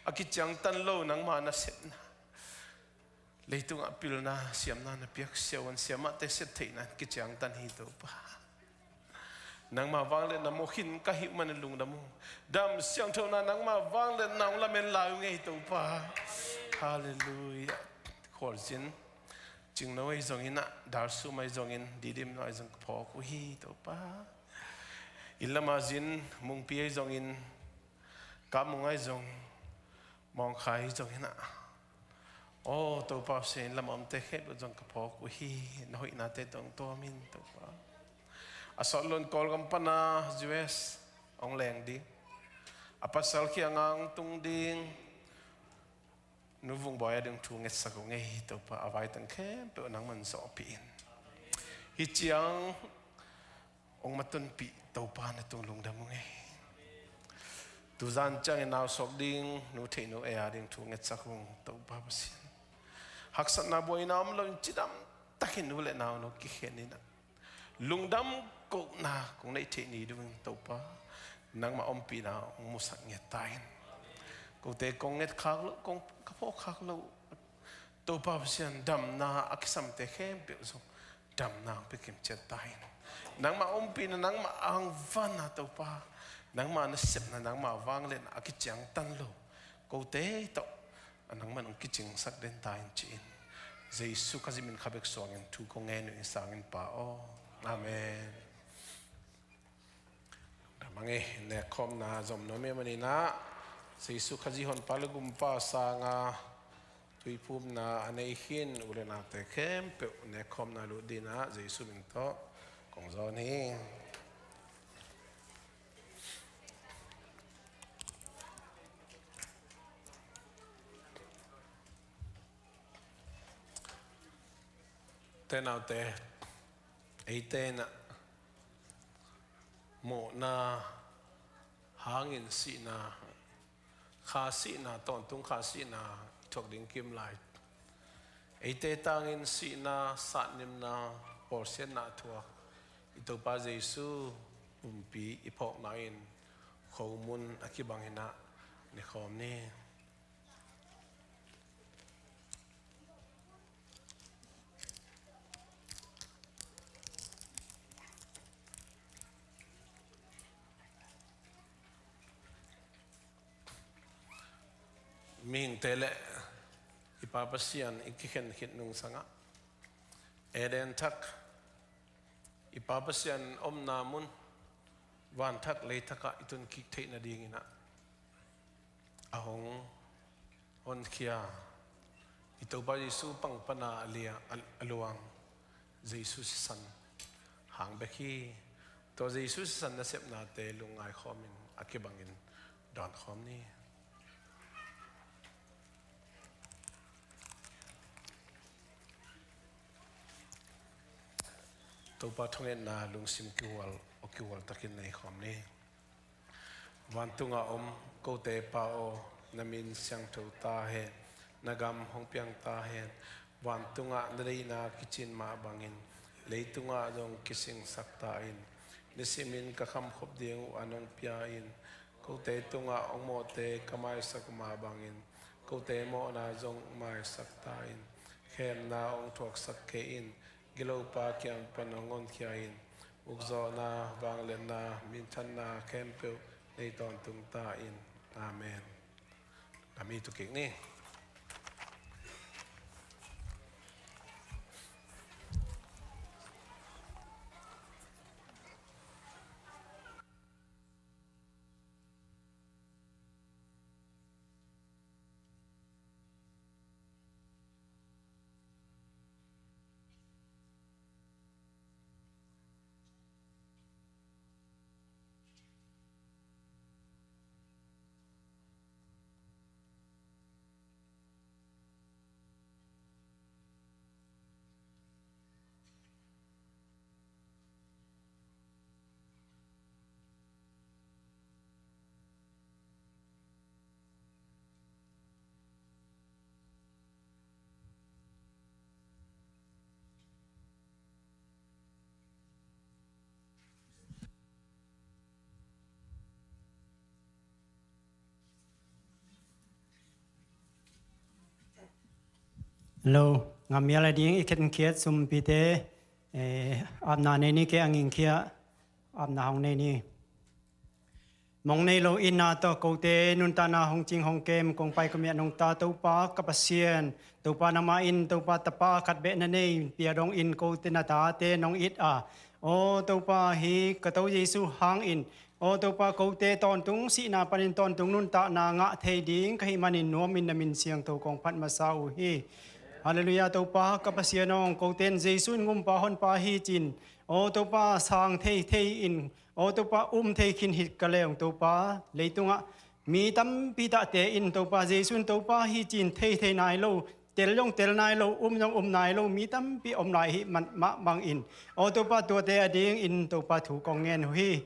A kiciangtan lo nangmah nasepna, leitungah pilna siamna na piak siavuan siamahte sep theihna in kiciangtan hi Topa. Nangmah vangliatna mu khin ka hih manin lungdam ung. Dam siangthona nangmah vangliatna hong lamen lai ung ei Topa. Halleluiah. Khualzin, Cingno ahi zongin ah, Dalsum ahi zongin, Didim ahi zong ka phawk uh hi Topa. Inn lam a zin, Mungpi ahi zongin, Kamung ahi zong, Mawngkhai ahi zongin ah, aw Topa Pasian, inn lam a omte khempeuh zong ka phawk uh hi. Na hoihnate tawh hong tuam in Topa. A sawt lo in Kawlgam pana U S hong leng ding, a pasal kiangah hong tung ding Nu Vung Bawi a ding thu ngetsak ung ei Topa. A vaitang khempeuh nangman zawhpih in. Hih ciang hong matunpih Topa, na tung lungdam ung ei. Tuzan ciangin nau suak ding Nu Theih Nu Ei a ding thu ngetsak ung Topa Pasian. Haksatna buaina om loin cidam takin u le nau na kikhen in ah, lungdam kohna kong neih theih ni dingin Topa, nangmah ompihna hong musak ngiat ta in. Kote kong nget khak loh, kong ka phawk khak loh, Topa Pasian, damna a kisamte khempeuh zong damna hong pia kimciat ta in. Nangmah ompihna, nangmah angvanna Topa, nangmah nasepna, nangmah vangliatna a kiciangtan lo kote tawh a nangman hong kicingsak den ta in ci-in, Jesu Khazih min kha bek suangin thu kong ngen uh hi sangin Pa aw. Amen. Damang e, nekkhawmna zom nuam e maninah Jesu Khazih Honpa le Gumpa sanga tuiphumna a nei khin u le naute khempeuh nekkhawmna lut dinah Jesu min tawh kong zawn hi. Te naute, eite inah mawhna hangin sihna, kha sihna, tawntung kha sihna i thuak ding kim lai. Eite tangin sihna, satnimna, bawlsiatna a thuak i Topa Jesu pumpi i phawkna in khomun a kibang inah nekhawm ni. Mihingte le i Pa Pasian i kikhen khit nungsangah Eden thak, i Pa Pasian omna mun, vanthak leithakah i tunkik theih nadinginah a hong honkhia i Topa Jesu pangpana a lia, a, a luang Jesu sisan hang bek hi. Tua Jesu sisan nasepnate lungngai khawmin a kibangin dawn khawm ni. Topa thungetna lungsim kihual, aw kihual takin nei khawm ni. Vantungah om kote Pa aw, na min siangtho ta hen, na gam hong piang ta hen. Vantungah na deihna kicin mah bangin leitungah zong kisingsak ta in. Nisimin ka khamkhop ding uh an hong pia in. Kote tungah hong mawhte ka maisak mah bangin kote mawhna zong maisak ta in. Khemna hong thuaksak kei in. Gilopa kiang pan hong honkhia in. Ukzawhna, vangliatna, minthanna khempeuh nei tawntung ta in. Amen. Lami tukik ni. Hello, ngam mial a ding i khenkhiat sumpite, eh, apna nei ni, kei a ngingkhia apna hong nei ni. Mong nei lo itna tawh kote nuntakna hong cing hong kem kong pai ka miah nungta Topa ka Pasian, Topa nangmah in Topa tapa khat beh na nei pia dongin kote na tate nong it a, aw Topa, hih ka To Jesu hangin, aw Topa, kote tawntung sihna panin tawntung nuntakna ngah thei ding ka hih manin nuamin na min siangtho kong phat masa uh hi. Halleluiah. Topa ka Pasian aw, kote in Jesu in Gumpa Honpa hi ci-in, aw Topa, sang thei thei in, aw Topa, um thei khin hi ka leng Topa, leitungah mi tampi tahte in Topa, Jesu in Topa hi ci-in thei thei nai lo, tel zong tel nai lo, um zong um nai lo mi tampi om lai hi mah bangin, aw Topa, tuate a dingin Topa, thu kong ngen uh hi.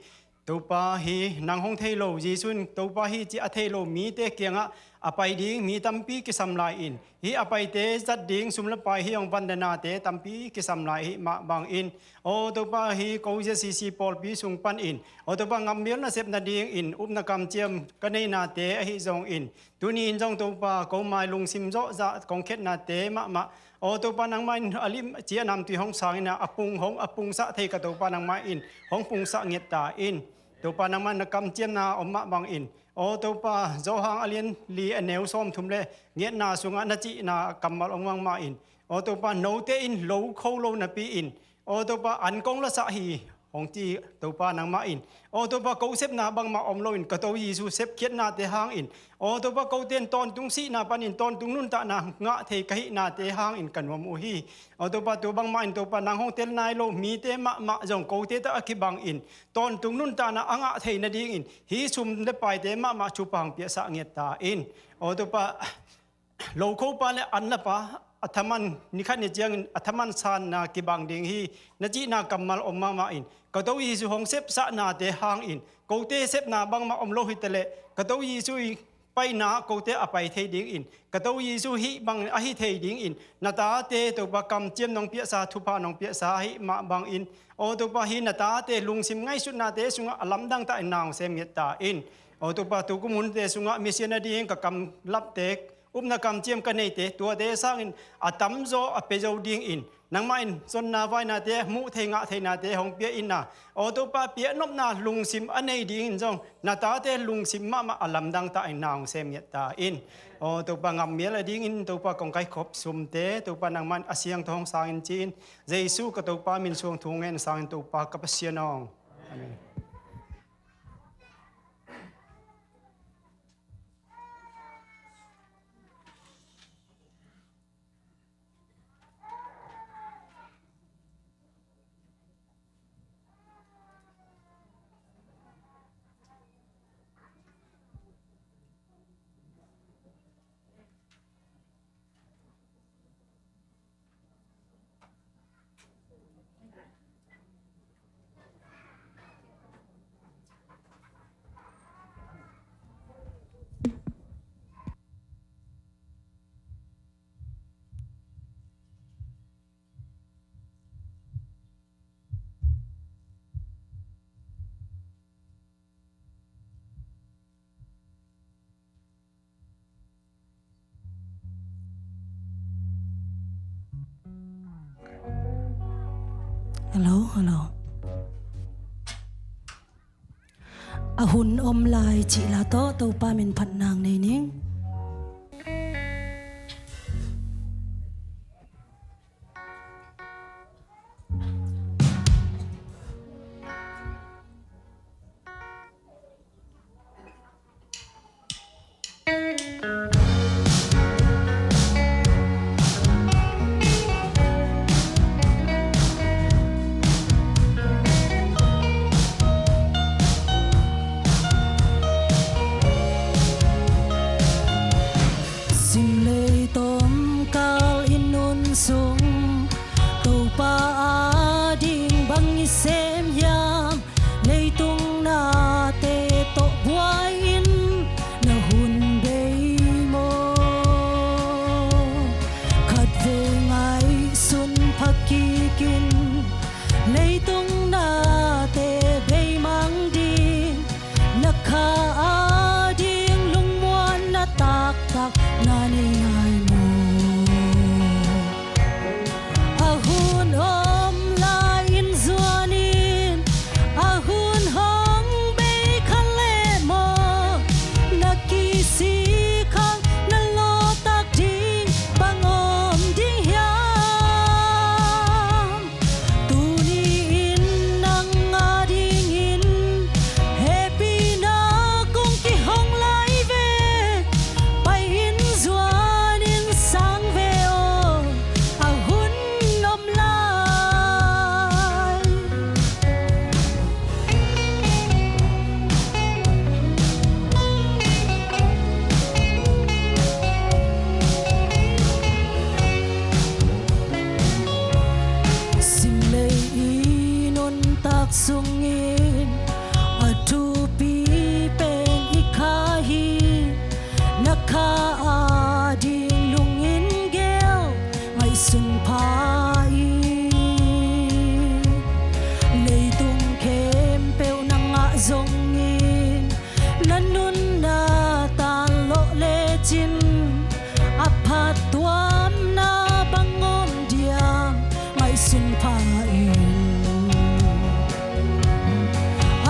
Topa, hih nang hong thei lo, Jesu in Topa hi ci a thei lo mite kiangah a pai ding mi tampi kisam lai-in, hih a paite zat ding sum le pai, hih hong vandanate tampi kisam lai ahih mah bangin, aw Topa, hih ko Z C C pawlpi sung panin, aw Topa, ngammial nasep nadingin upna kamciam ka neinate ahi zongin, tuni-in zong Topa, ko mai lungsim zawhzah kong khetnate mahmah, aw Topa, nangmah in a lim ci a namtui hong sang in a, a pung hong, a pungsah thei ka Topa, nangmah in hong pungsah ngiat ta in. Topa, nangmah na kamciamna om mah bangin, aw Topa, Johan a lian li a neu sawmthum le ngiatna sungah na cihna kammal om mah in, aw Topa, note in lo kho lo napi-in, aw Topa, an kong lasah hi hong ci Topa, nangmah in, aw Topa, ko sepna bangmah om loin ka To Jesu sepkhiatnate hangin, aw Topa, kote in tawntung sihna panin tawntung nuntakna ngah thei ka hihnate hangin ka nuam uh hi. Aw Topa, tua bangmah in Topa, nang hong tel nai lo mite mahmah zong kote tawh a kibangin tawntung nuntakna a ngah thei nadingin hih sum le paite mahmah thupha hong piaksa ngiat ta in. Aw Topa, lokhopa le anlapa a thaman, nikhat ni ciangin a thaman sanna kibang ding hi, na cihna kammal om mahmah in, ka To Jesu hong sepsahnate hangin, kote sepna bangmah om lo hi taleh, ka To Jesu i paina kote a pai thei dingin, ka To Jesu hih bang a hi thei dingin, na tate Topa kamciam nong piaksa, thupha nong piaksa ahih mah bangin, aw Topa, hih na tate lungsim ngaihsutnate sungah a lamdang takin na hong sem ngiat ta in. Aw Topa, tukum hunte sungah mission a ding ka kamlapte, upna kamciam ka neite, tuate sangin a tamzaw a pia zo dingin, nangmah in zonna vainate, muh thei ngah theinate hong pia in a, aw Topa, piaknopna lungsim a nei dingin zong na tate lungsim mahmah a lamdang takin na hong sem ngiat ta in. Aw Topa, ngammial a dingin Topa, kong kaikhop sumte Topa, nangmah in a siangtho hong sangin ci-in, Jesu ka Topa min suang thu ngen sangin Topa ka Pasian aw. Amen. Hello, hello. A hun om lai cih la tawh Topa min phatna nei ning. Simlei tomkal i nun sung Topa ading bang i sem hiam? Leitung nate tawh buai-in na hun bei maw? Khatvei ngaihsun pha kikin leitung nate beimang ding, na kha ading lungmuanna taktak na nei nai maw? A hun om lai-in zuanin a hun hong bei kha leh maw? Na kisik hang na lawhtak ding bang om ding hiam? Tuni-in nang adingin hehpihna kong kihong lai ve. Pai-in zuanin sang ve aw, a hun om lai. Simlei i nuntak sungin a Thupi pen i kha hi, na kha ading lungin gel ngaihsun pha in. Leitung khempeuh na ngah zongin, na nunna tan lawh lecin, a phattuamna bang om diam ngaihsun pha in.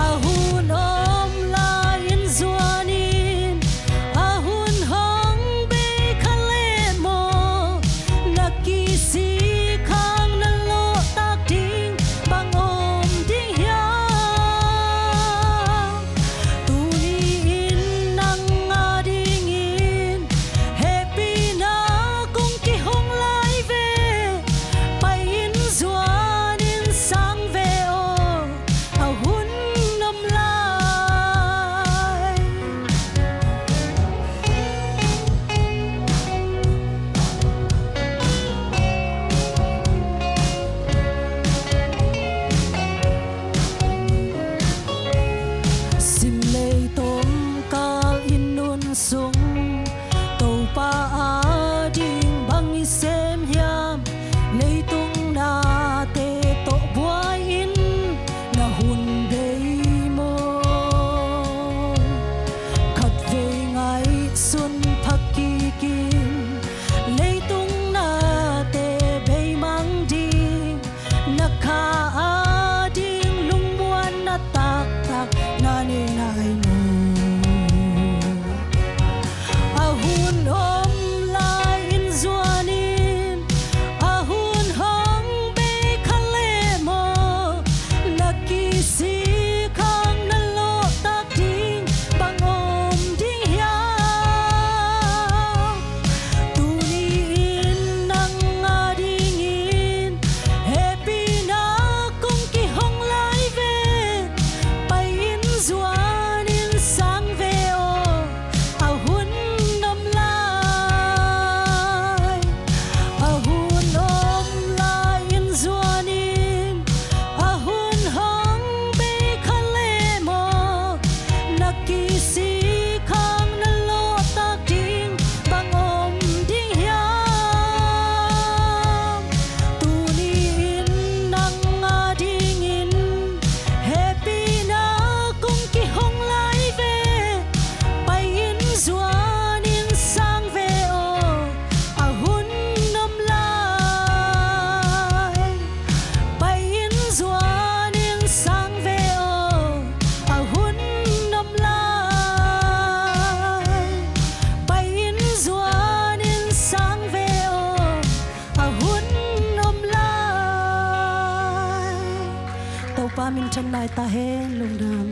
A hun om lai-in zuanin, a hun hong bei kha leh maw, na kisik hang na lawhtak ding bang om ding hiam? Tuni-in nang adingin hehpihna kong kihong lai ve. Pai-in zuanin sang ve aw, a hun om lai. Simlei tomkal i nun sung, Topa ading bang i sem hiam? Leitung nate tawh buai-in na hun bei maw? Khatvei ngaihsun pha kikin, leitung nate beimang ding, na kha ading lungmuanna taktak na nei nai maw? A hun om lai-in zuanin, a hun hong bei kha leh maw, na kisik hang na lawhtak ding bang om ding hiam? Tuni-in nang adingin hehpihna kong kihong lai ve. Pai-in zuanin sang ve aw, a hun om lai. A hun om lai-in zuanin, a hun hong bei kha leh maw, na kisik hang na lawhtak ding bang om ding hiam? Tuni-in nang adingin hehpihna kong kihong lai ve. Pai-in zuanin sang ve aw, a hun om lai. Pai-in zuanin sang ve aw, a hun om lai. Pai-in zuanin sang ve aw, a hun om lai. Topa minthan nai ta hen. Lungdam.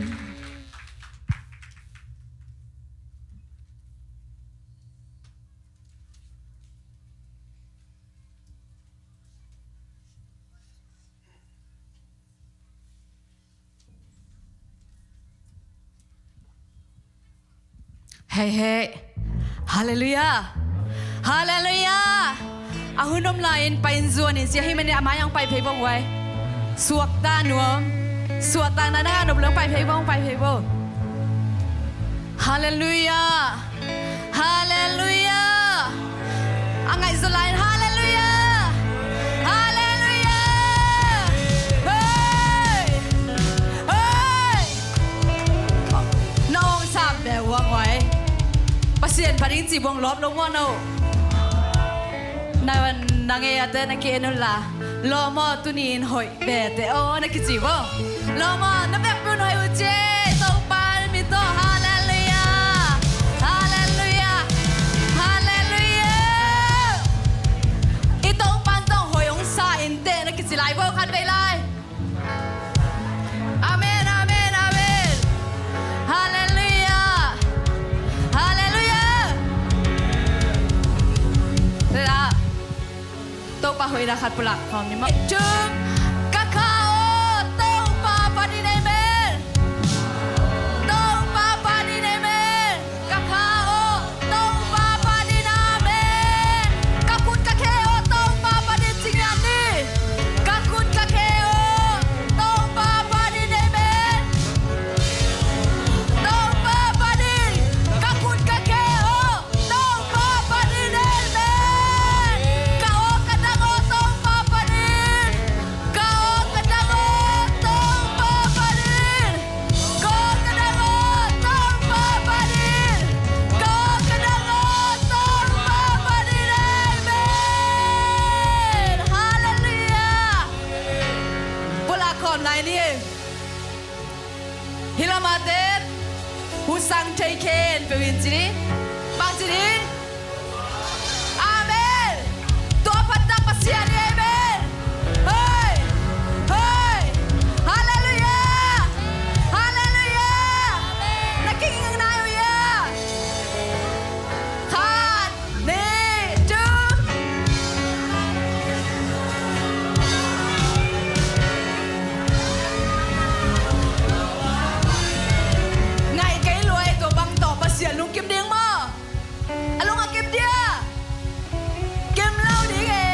Hei, hei. Halleluiah. Halleluiah. A hun om lai-in pai-in zuanin, sia hi mene a mai-ah hong pai phei bo uai. Suakta nuam. Suakta na na nop leng pai phei bo, hong pai phei bo. Halleluiah. Halleluiah. A ngaihzaw lai-in halleluiah. Halleluiah. Hei. Hei. Na awng sam ve uang uai. Pasian pha ding ci buang lawp lo maw no. Na, na ngei a te na ki-en un la. Lawm aw, tuni-in hoih bete aw na kici vo. Lawm aw, na vekpi un hoih uh ci. Topa min tawh. Halleluiah. Halleluiah. Halleluiah. I Topa in zong hoih hong sa in teh na kici lai vo, khatvei lai. Amen, amen, amen. Halleluiah. Halleluiah. Topa hoihna khat pulak khawm ni maw. Tung. Ka kha aw, Topa phat in, amen. Topa phat in, amen. Ka kha aw, Topa phat in, amen. Ka khut ka khe aw, Topa phat in, ci ngiat ni. Ka khut ka khe aw, Topa phat in, amen. khawm lai ni. Hi lamah ten hun sang thei khen peuh in ci ni. Bang ci ni? Amen. Tua phattak Pasian hi. Amen. Hei. Hei. Halleluiah. Halleluiah. Na kinging nai uh ia. Khat, nih, tu. Ngaih kei lua ei, tua bang tawh Pasian lungkim ding maw? A lung a kim dia. Kim lo ding e.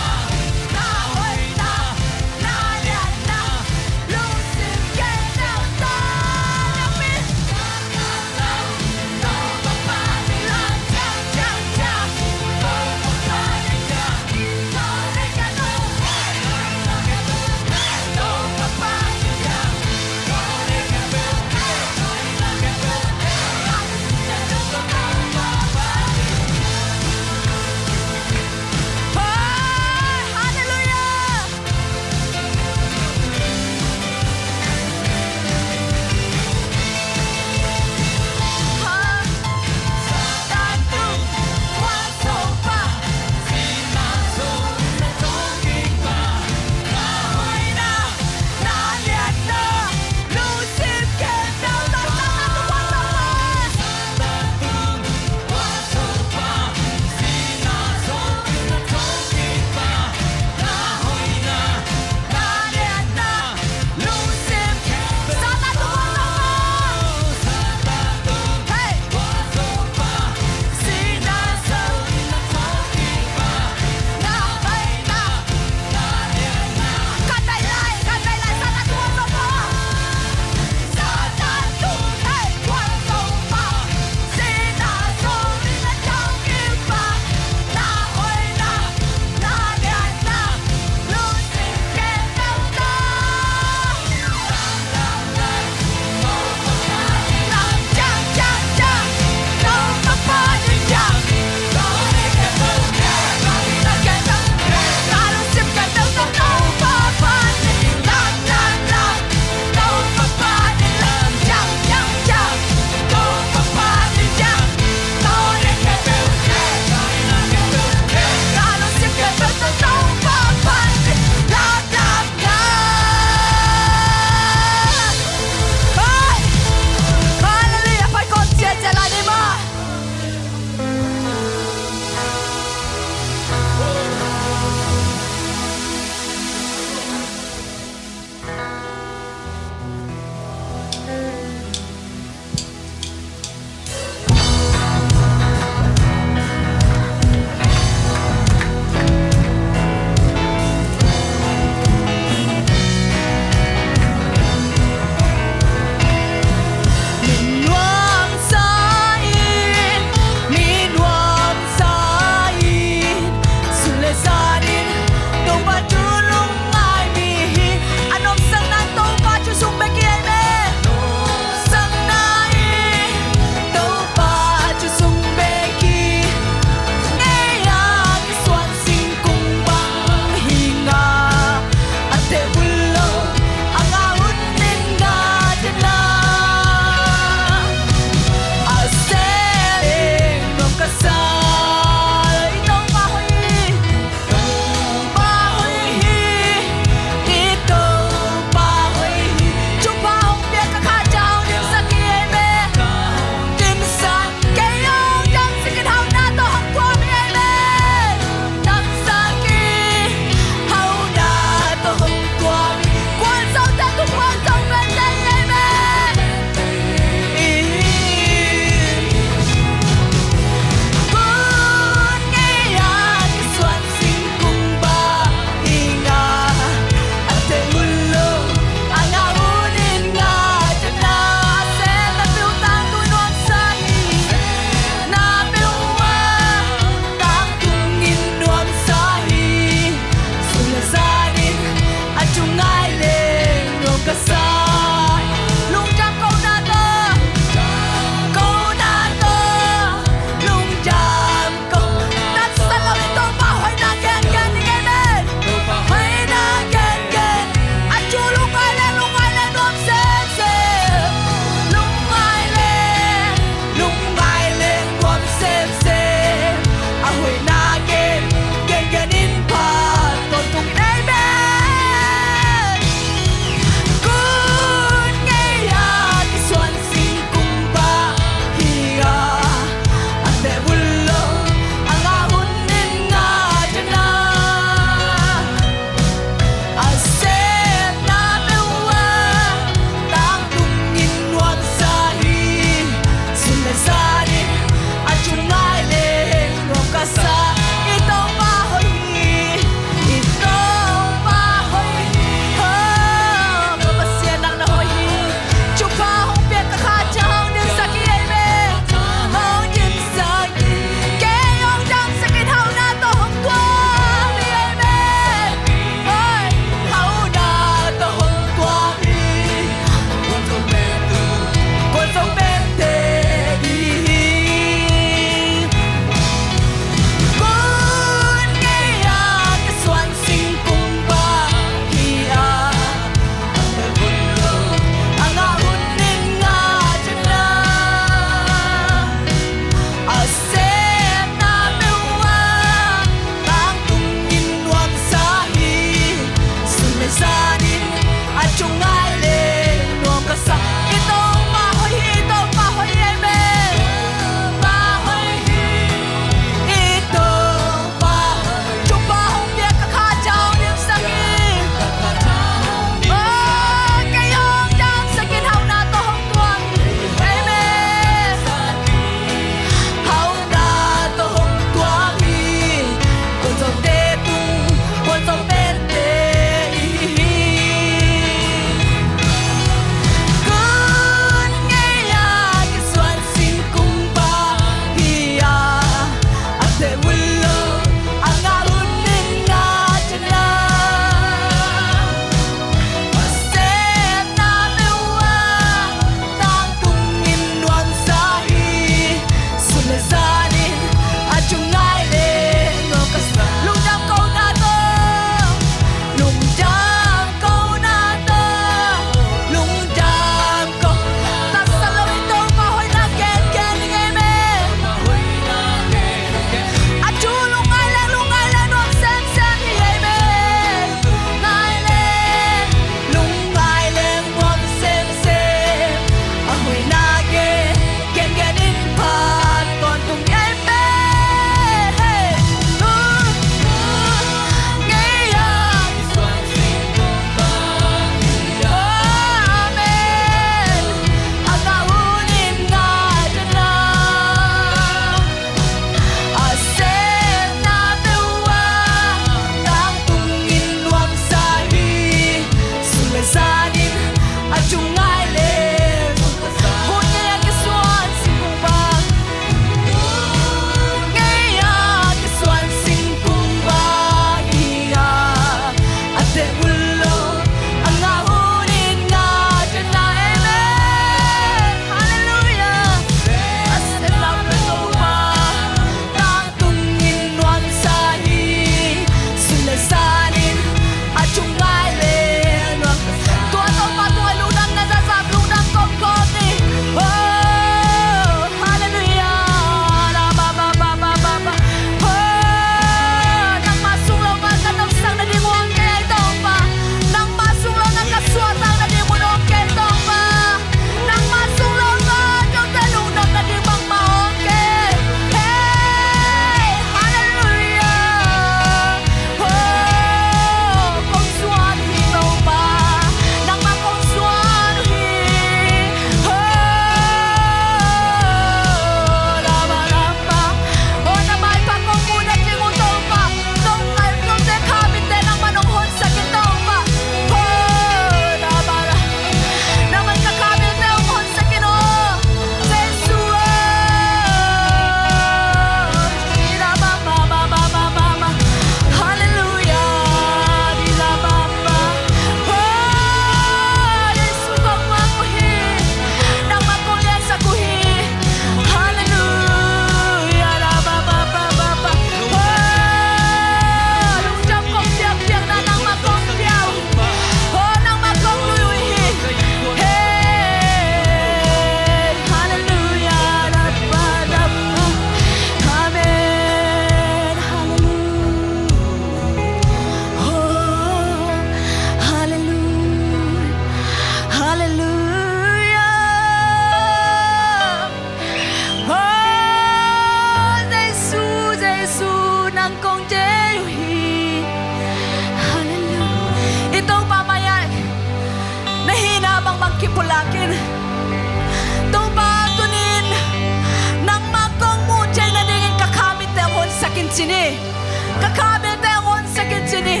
Ka kha belte hong honsak in ci ni.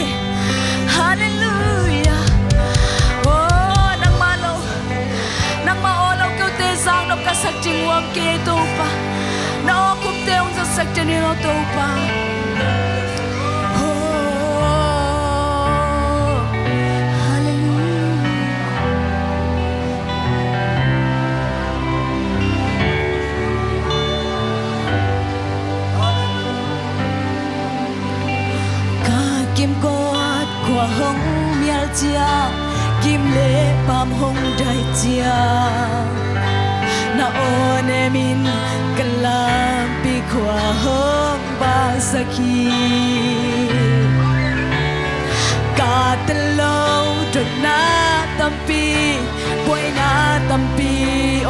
Halleluiah. Oh, nangmah lo, nangmah aw lo keute zaknop ka sak ding uam kei Topa. Na aw kumte hong zatsak ding in aw Topa. Oh, halleluiah. Ka kimkot khua hong mial ciang, gim le paam hong dai ciang, na aw ne min ka lampi khua hong vak sak hi. Ka tel lo dotna tampi, buaina tampi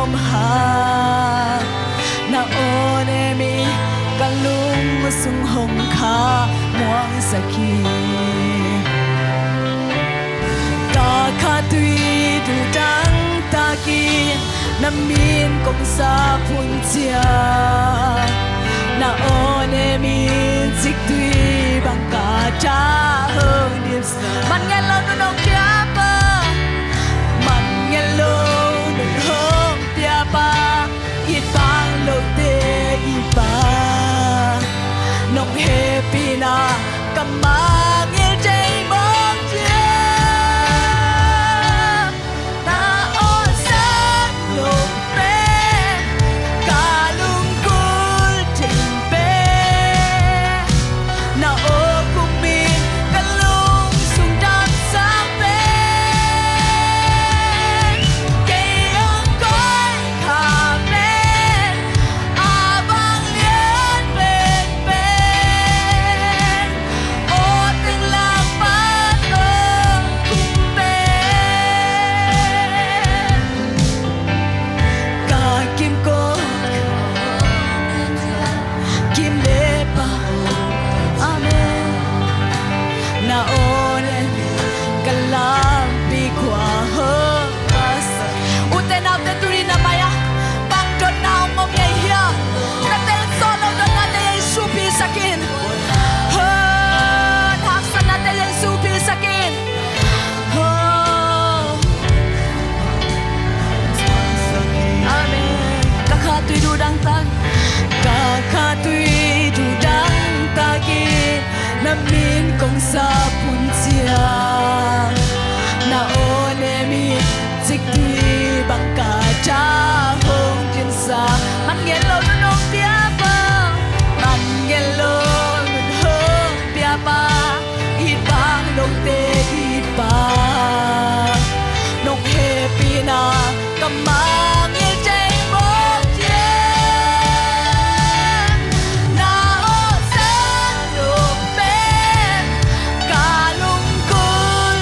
om hang, na aw ne min ka lung sung hong kha muang sak hi. Ka kha tui dudang takin, na min kong sap hun ciang, na aw ne min ciktui bang ka tha hong dip. Man ngen lo, nunung piapa. Man ngen lo, nunung piapa. It bang lote it bang, nong hehpihna ka mangngilh thei mawk ciang, na aw sang lo pen ka lungkul thei pen, na aw kumin ka lungsung damsak pen, kei hong koi kha pen, a bang lian penpen, aw teng lang pan hong kum pen. Ka kimkot, gim le paam, amen. Na aw ne ka lampi khua hong vak sak. Ute naute, tuni na mai-ah bang dotna hong om na hih hiam? Na tel sawh loh dotnate Jesu pilsak in. Hon haksatnate Jesu pilsak in. Amen. Ka kha tui dudang tak, ka kha tui dudang takin, na min kong sap hun ciang, na aw ne min ciktui bang ka tha hong dinsak. Man ngen lo, nunung piapa. Man ngen lo, nunung piapa. It bang lote it bang, nong hehpihna ka mangngilh thei mawk ciang, na aw sang lo pen ka lungkul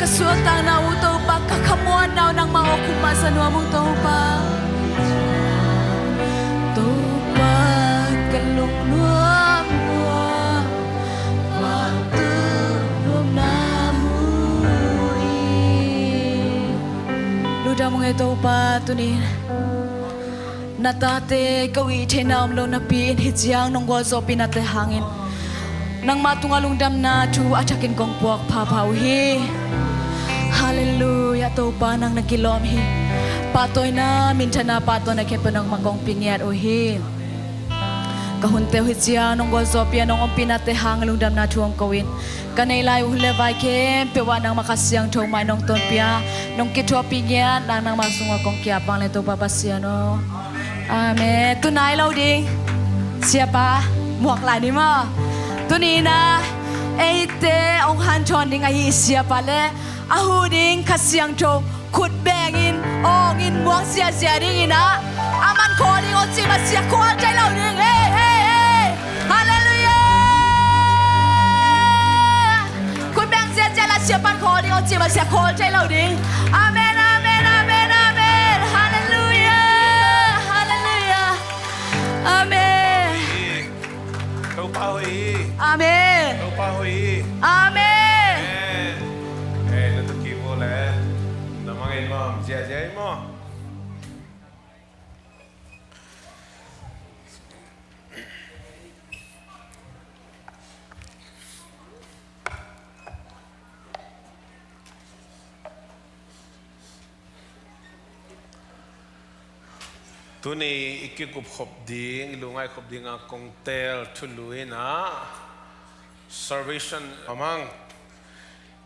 Suahtakna uh Topa, ka khamuanna uh nangmah aw khum mahsa nuam uh Topa. Topa ka lungnuam uh, mah tu lungnuam uh hi. Lungdam ung ei Topa, tuni na tate ko i theihna om lo napi-in hih ciang nong gualzawhpihnate hangin nangmah tungah lungdamna thu a thakin kong puak phapha uh hi. Halleluiah, Topa nang na kilawm hi. Pahtawina, minthana, pahtawina khempeuh nangmah kong pia ngiat uh hi. Ka hunte uh hih ciang nong gualzawhpih a nong ompihnate hangin lungdamna thu hong ko in, ka nei lai uh hun le vai khempeuh ah nangmah Kha Siangtho mai nong tonpih a, nong kithuahpih ngiat nang nangmah sungah kong ki-ap vang le Topa Pasian aw. Amen. Tu nai lo ding, siapa muak lai ni maw. Tuni-in ah eite hong hanthawn ding ahi i siapa le a huh ding Kha Siangtho khut bengin awngin muak ziahziah dingin ah, a man khawl ding aw ci mah sia khawl thei lo ding. Hei, hei, hei. Halleluiah. Khut beng ziahziah la siapa khawl ding aw ci mah sia khawl thei lo ding. Amen, amen, amen, amen. Halleluiah, halleluiah. Amen. Topa hoih hi. Amen. Topa hoih hi. Amen. Amen. Eh, na tuki bo le. Na mangin mawh, ziahziah hi maw. Tuni i kikup khop ding, i lungngaih khop ding a kong teel thulu in ah Salvation a mang.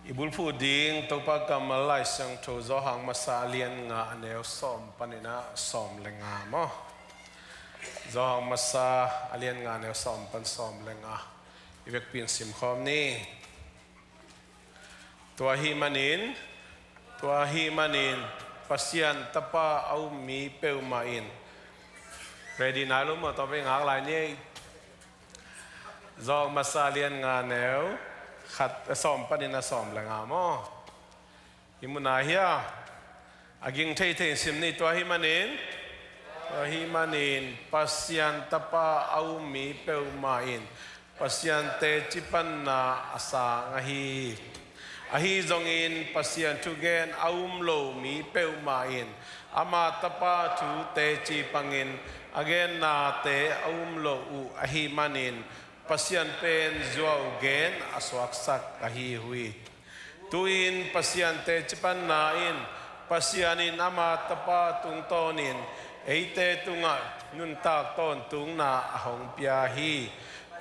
I bulphuh ding Topa kammal Lai Siangtho Johan masa a lian nga a neu sawm panin ah sawm le nga maw. Johan masa a lian nga a neu sawm pan sawm le nga. I vekpi in simkhawm ni. Tua ahih manin, tua ahih manin Pasian Tapa a um mi peuhmah in. Ready nai lo maw, tua vei ngak lai ni. Johan masa lian nga neu khat, eh, sawm panin a sawm le nga maw. Hi mu na hia. A ging theithei in sim ni. Tua ahih manin, tua ahih manin Pasian Tapa a um mi peuhmah in Pasian teci panna a sang ahi hi. Ahi zongin Pasian thugen a um lo mi peuhmah in ama Tapa thu teci pangin a gennate a um lo uh ahih manin Pasian pen zuau gen a suaksak ahi uh hi. Tu-in Pasian teci panna in Pasian in ama Tapa tungtawnin eite tungah nuntak tawntungna a hong pia hi.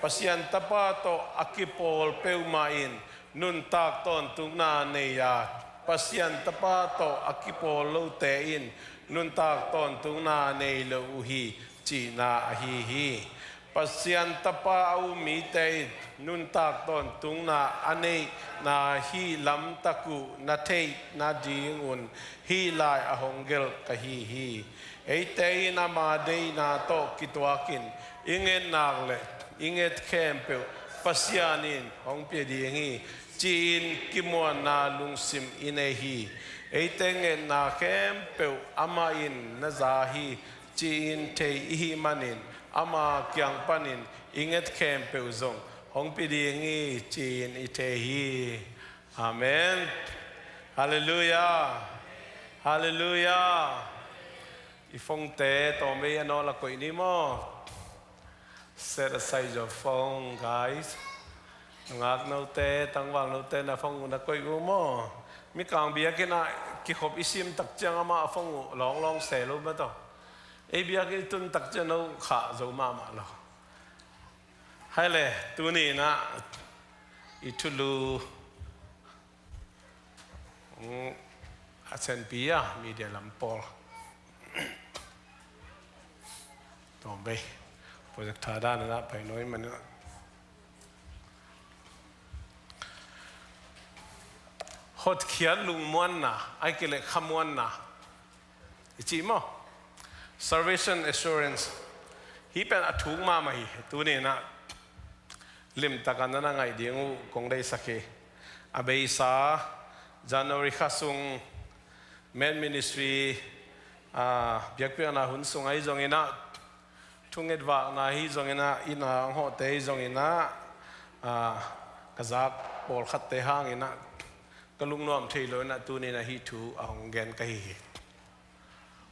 Pasian Tapa tawh a kipawl peuhmah in nuntak tawntungna nei a, Pasian Tapa tawh a kipawl lote in nuntak tawntungna nei lo uh hi, cihna ahi hi. Pasian Tapa a um mite in nuntak tawntungna a neihna hih lamtak uh na theih nadingun hih lai a hong gelh ka hi hi. Eite in ama deihna tawh kituakin i ngetnak le i nget khempeuh Pasian in hong pia ding hi, ci-in kimuanna lungsim i nei hi. Eite ngetna khempeuh amah in na za hi, ci-in thei i hih manin ama kiang panin i nget khempeuh zong hong pia ding hi, ci-in i thei hi. Amen. Halleluiah. Halleluiah. I phone-te tawmvei a nawl a koih ni maw? Set aside your phone, guys. Ngaknote, tangvalnote na phone uh na koih uh maw? Mikang biakinn ah kikhop i sim tak ciang amah a phone uh lawnglawng se lo maw taw? Ei biakinn i tun tak ciang no khah zo mahmah lo. Hai le, tuni-in ah i thulu a senpi a media lam pawl. Tawmvei. Projector dan-in ah pai nawi manin ah. Hotkhiat lungmuanna, ahih kei leh khamuanna i cih maw? Salvation assurance. Hih pen a thuk mahmah hi. Tuni-in ah limtakin na na ngaih ding uh kong deihsak hi. A beisa January kha sung Men Ministry, ah, biakpiakna hun sung ahi zongin ah, thunget vakna hi zongin ah, inn ah hong hawhte hi zongin ah, ah, ka zak pawlkhatte hangin ah, ka lungnuam thei lo in ah, tuni in ah hih thu a hong gen ka hi hi.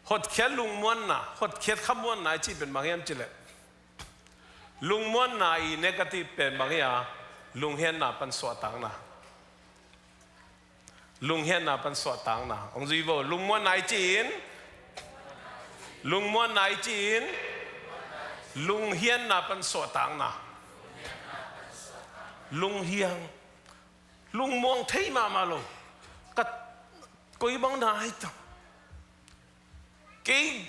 Hotkhiat lungmuanna, hotkhiat khamuanna i cih pen bang hiam cih leh, lungmuanna i negative pen bang hi a, lunghianna pan suahtakna. Lunghianna pan suahtakna. Hong zui vo, lungmuanna i cih in, lungmuanna i cih in, lunghianna pan suahtakna. Lunghiang. Lungmuang thei mahmah lo. Ka koi bang na hi ta. Kei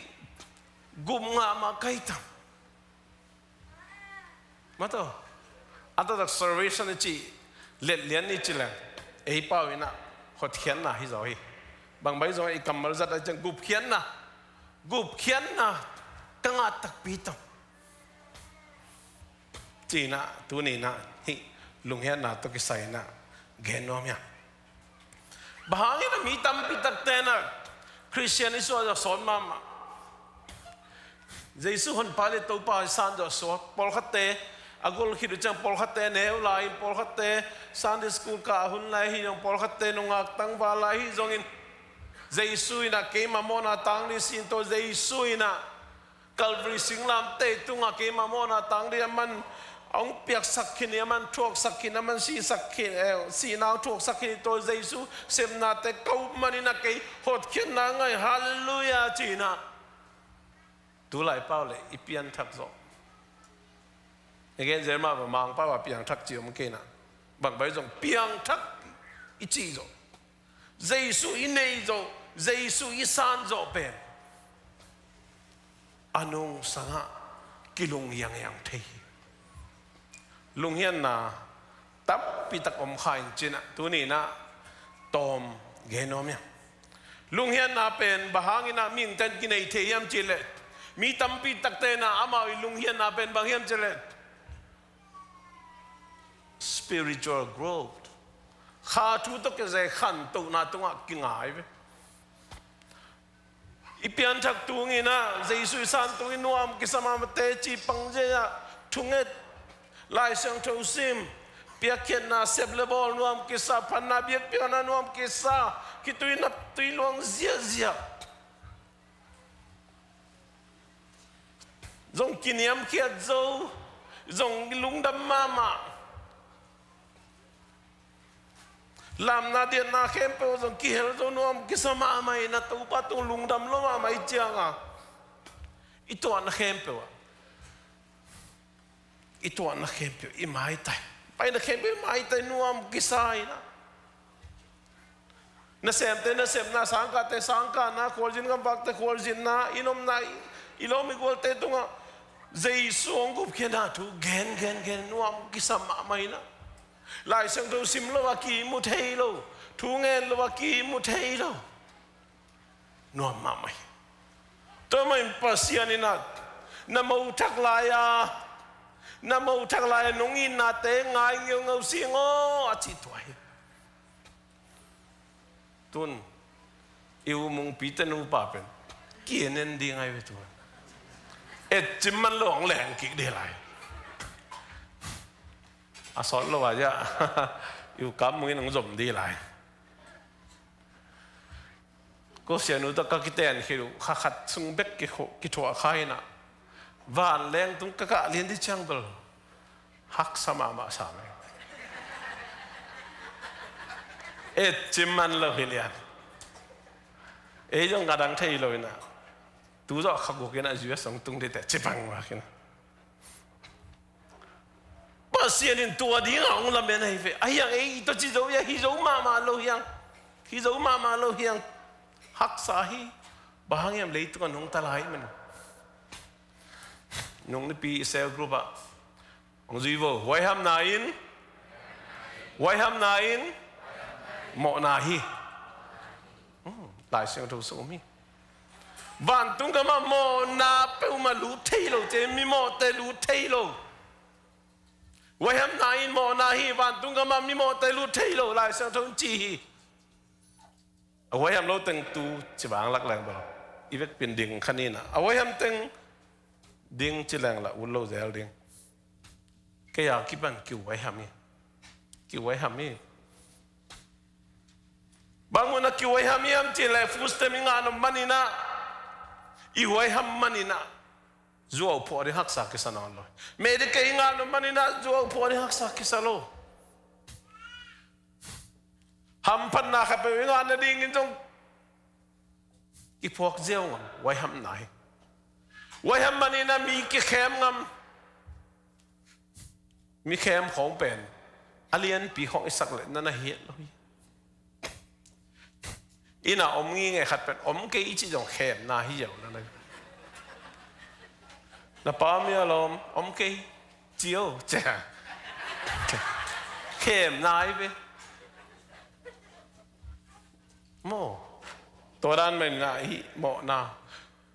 gup ngah mah ka hi ta. Mataw. A taktak salvation i cih letlian i cih leng, ei pau in ah hotkhiatna hi zaw hi. Bang bai zong i kammal zat a ciang gupkhiatna. Gupkhiatna ka ngah takpi ta. Ci-in ah, tuni in ah, hih lunghiatna tawh kisai in ah gen nuam hiam. Bang hangin ah mi tampi takte in ah Khristian i suah zawh sawt mahmah. Jesu honpa le Topa i san zawh sawt. Pawlkhatte a gol khit uh ciang pawlkhatte neu lai in, pawlkhatte Sunday school kah hun lai hi zong, pawlkhatte nungak tangval lai hi zongin, Jesu in ah keima mawhna tang ding sin tawh, Jesu in ah Calvary singlamteh tungah keima mawhna tang ding a man a hong piaksak khin hi, a man thuaksak khin, a man sisak khin, eh, sihna hong thuaksak khin hi tawh, Jesu sepnate ka up manin ah kei hotkhiatna ngah hi, halleluiah, ci-in ah. Tulai pau le i pianthak zawh. I gen zel mah bang, Mangpau a piangthak ci om kei in ah. Bang bai zong piangthak i cih zawh. Jesu i neih zawh, Jesu i san zawh pen a nungsangah kilung hianghiang thei hi. Lunghianna tampi tak om kha in ci-in ah, tuni in ah tawm gen nuam hiam. Lunghianna pen bang hangin ah mihingte'n kinei thei hiam cih leh, mi tampi takte in ah amau i lunghianna pen bang hiam cih leh, spiritual growth. Kha thu tawh kizai khantohna tungah kingai ve. I pianthak tung in ah, Jesu i san tung in nuam kisa mahmah, teci pang zia, thunget, Lai Siangtho sim, piakkhiatna, sep le bawl nuam kisa, phatna biakpiakna nuam kisa, khitui naptui luang ziahziah. Zong kiniamkhiat zo, zong lungdam mahmah. Lamna diatna khempeuh zong kihel zo nuam kisa mahmah in ah, Topa tung lungdam lo mahmah i ciang a, i tuahna khempeuh ah, i tuahna khempeuh i maitai, paina khempeuh i maitai nuam kisa in ah. Nasemte nasepna, sangkahte sangkahna, khualzin gamvakte khualzinna, i nomna, i, i lawm i gualte tungah Jesu hong gupkhiatna thu gen, gen, gen nuam kisa mahmah in ah. Lai Siangtho sim lo a kimu thei lo, thu ngen lo a kimu thei lo. Nuam mahmah hi. Tua mah in Pasian in ah, na mothak lai-a, na mothak lai-a nong itnate ngai ngeungeu sing aw, a cih tua hi. Tun i U Mungpi te nupa pen kinen ding ahi ve tua. Et cim man lo hong leng kik ding lai. A sawt lo a, i U Kam Mung in hong zom ding lai. Ko sianu tawh ka kiten khit uh, kha khat sung bek kithuah kha in ah, vanleng tung ka kah lian ding ciang bel haksa mahmah sam. Et cim man lo hi lian. Ei zong a dang thei lo in ah, tu zawh kha guk in ah U S hong tung ding teh ci bang mah khin. Pasian in tua dingah hong lamen ahi ve. Ahi hang ei tawh ci zo hi a, hi zo mahmah lo hi hang. Hi zo mahmah lo hi hang. Haksa hi. Bang hang hiam, leitungah nungta lai man. Nung nipi i cell group ah hong zui vo. Huaihamna in, huaihamna in mawhna hi. Hmm, Lai Siangtho sung om hi. Vantung gamah mawhna peuhmah lut thei lo, ci, mi mawhte lut thei lo. Huaihamna in mawhna hi, vantung gamah mi mawhte lut thei lo, Lai Siangtho in ci hi. A huaiham lo teng tu ci vang lak leng bel i vekpi in ding kha ni na. A huaiham teng ding ci leng la ut lo zel ding. Kei a kipan kihuaiham hi. Kihuaiham hi. Bang mun a kihuaiham hiam cih leh food stamp i ngah nop manin ah, i huaiham manin ah zuau phuah ding haksa kisa nawn lo. Medical i ngah nop manin ah zuau phuah ding haksa kisa lo. Hamphatna khat peuh i ngah nadingin zong kiphuak ziau ngam, huaihamna hi. Huaiham manin ah mi kikhem ngam. Mi khem khawng pen a lianpi khawng i sak leh na na hiat lo hi. Inn ah om ngingei khat pen om kei i cih zong khemna hi ziau na na. Na pa mi a lawm om kei ci o cia. Khemna hi ve. Maw, tua dan manin ah hih mawhna,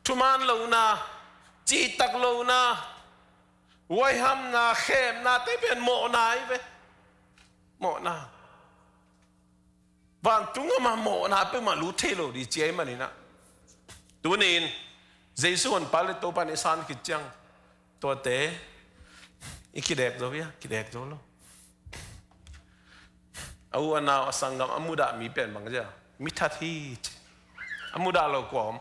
thuman lohna, cihtak lohna, huaihamna, khemna te pen mawhna hi ve. Mawhna. Vantung gam ah mawhna peuhmah lut thei lo ding ci ahih manin ah, tuni-in Jesu honpa le Topa in i san khit ciang tuate i kidek zo hia, kidek zo lo. A u a nau a sanggam a mudah mi pen bang zia? Mi that hi ci. A mudah lo kua om?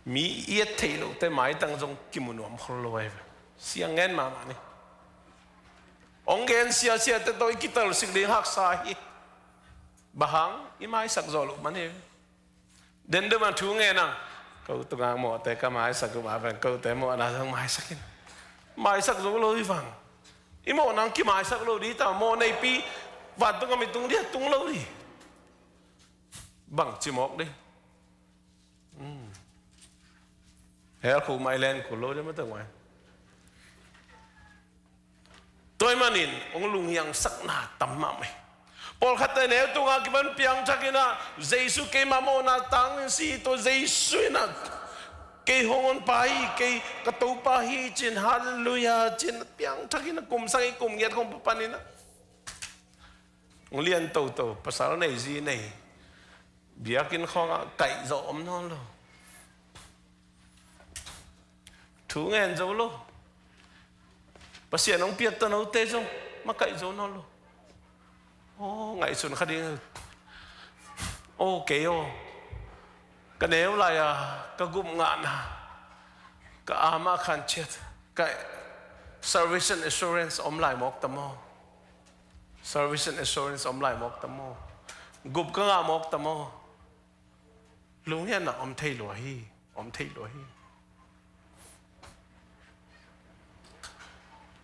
Mi i et theih loh te maitang zong kimu nuam khol lo ahi ve. Siang ngen mahmah ni. Hong gen siasia te tawh i kitalsik ding haksa hi. Bang hang? I maisak zawh loh man hi. Dendam a thu ngen ang. Ko tunga mawhte ka maisak uh mah pen kote mawhna zong maisak in. Maisak zo lo hi vang. I mawhna hong kimaisak lo ding ta, mawh neipi vantung a mi tung ding a tung lo ding. Bang ci mawk ding. Hell khuh mah i len kul lo ding mah teng mai. Tua ahih manin hong lunghiangsakna tam mahmah hi. Pawlkhatte neu tunga kipan piangthak in ah, Jesu keima mawhna tangin si, tua Jesu in ah kei hong honpa hi, kei ka Topa hi ci-in, halleluiah ci-in piangthak in ah, kum sagih kum giat khong papan in ah, hong lian toto, pasal nei zi nei, biakinn khawngah kaihzawh om nawn lo. Thu ngen zo lo. Pasian hong piakta note zong makaih zo nawn lo. Aw, ngaihsun kha ding. Aw, kei aw, ka neu lai-a ka gup ngahna, ka ama khan ciat, ka salvation assurance om lai mawk ta maw? Salvation assurance om lai mawk ta maw? Gup ka ngah mawk ta maw? Lunghianna om thei lua hi. Om thei lua hi.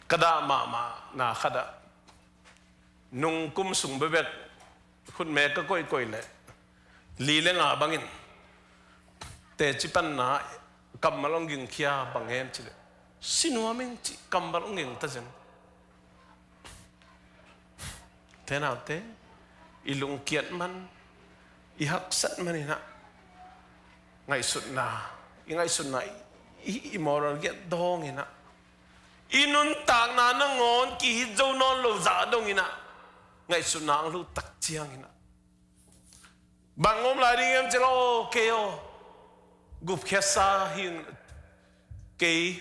Ka dah mahmahna khat ah, nung kum sung bekbek khutme ka koihkoih leh li le nga bangin teci panna kammal hong gingkhia, bang hiam cih leh si nuam ing cih kammal hong gingta zen. Te naute, i lungkiat man, i haksat man in ah, ngaihsutna, i ngaihsutna, i, i, i moral giat dawng in ah, i nuntakna nangawn kihit zo nawn lo zah dong in ah, ngaihsutna hong lut tak ciang in ah, bang om lai ding hiam cih leh, aw, kei aw, gupkhiatsa hi ing, kei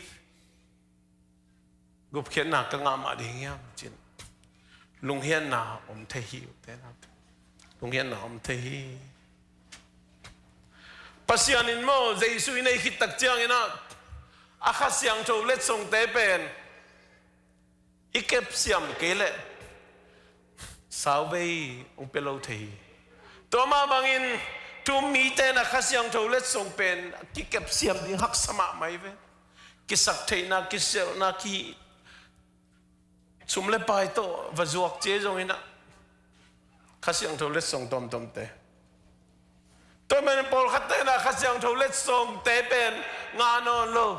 gupkhiatna ka ngah mah ding hiam ci-in lunghianna om thei hi uh te na. Lunghianna om thei hi. Pasian in maw, Jesu i nei khit tak ciang in ah, a Kha Siangtho letsongte pen i kepsiam kei leh sauvei hong pia lo thei hi. Tua mah bangin tu mite in ah Kha Siangtho letsong pen kikepsiam ding haksa mahmah hi ve. Kisaktheihna, kisialhna, ki, sum le pai tawh va zuak cia zong in ah, Kha Siangtho letsong tuamtuamte. Tua manin pawlkhatte in ah Kha Siangtho letsongte pen ngah nawn lo.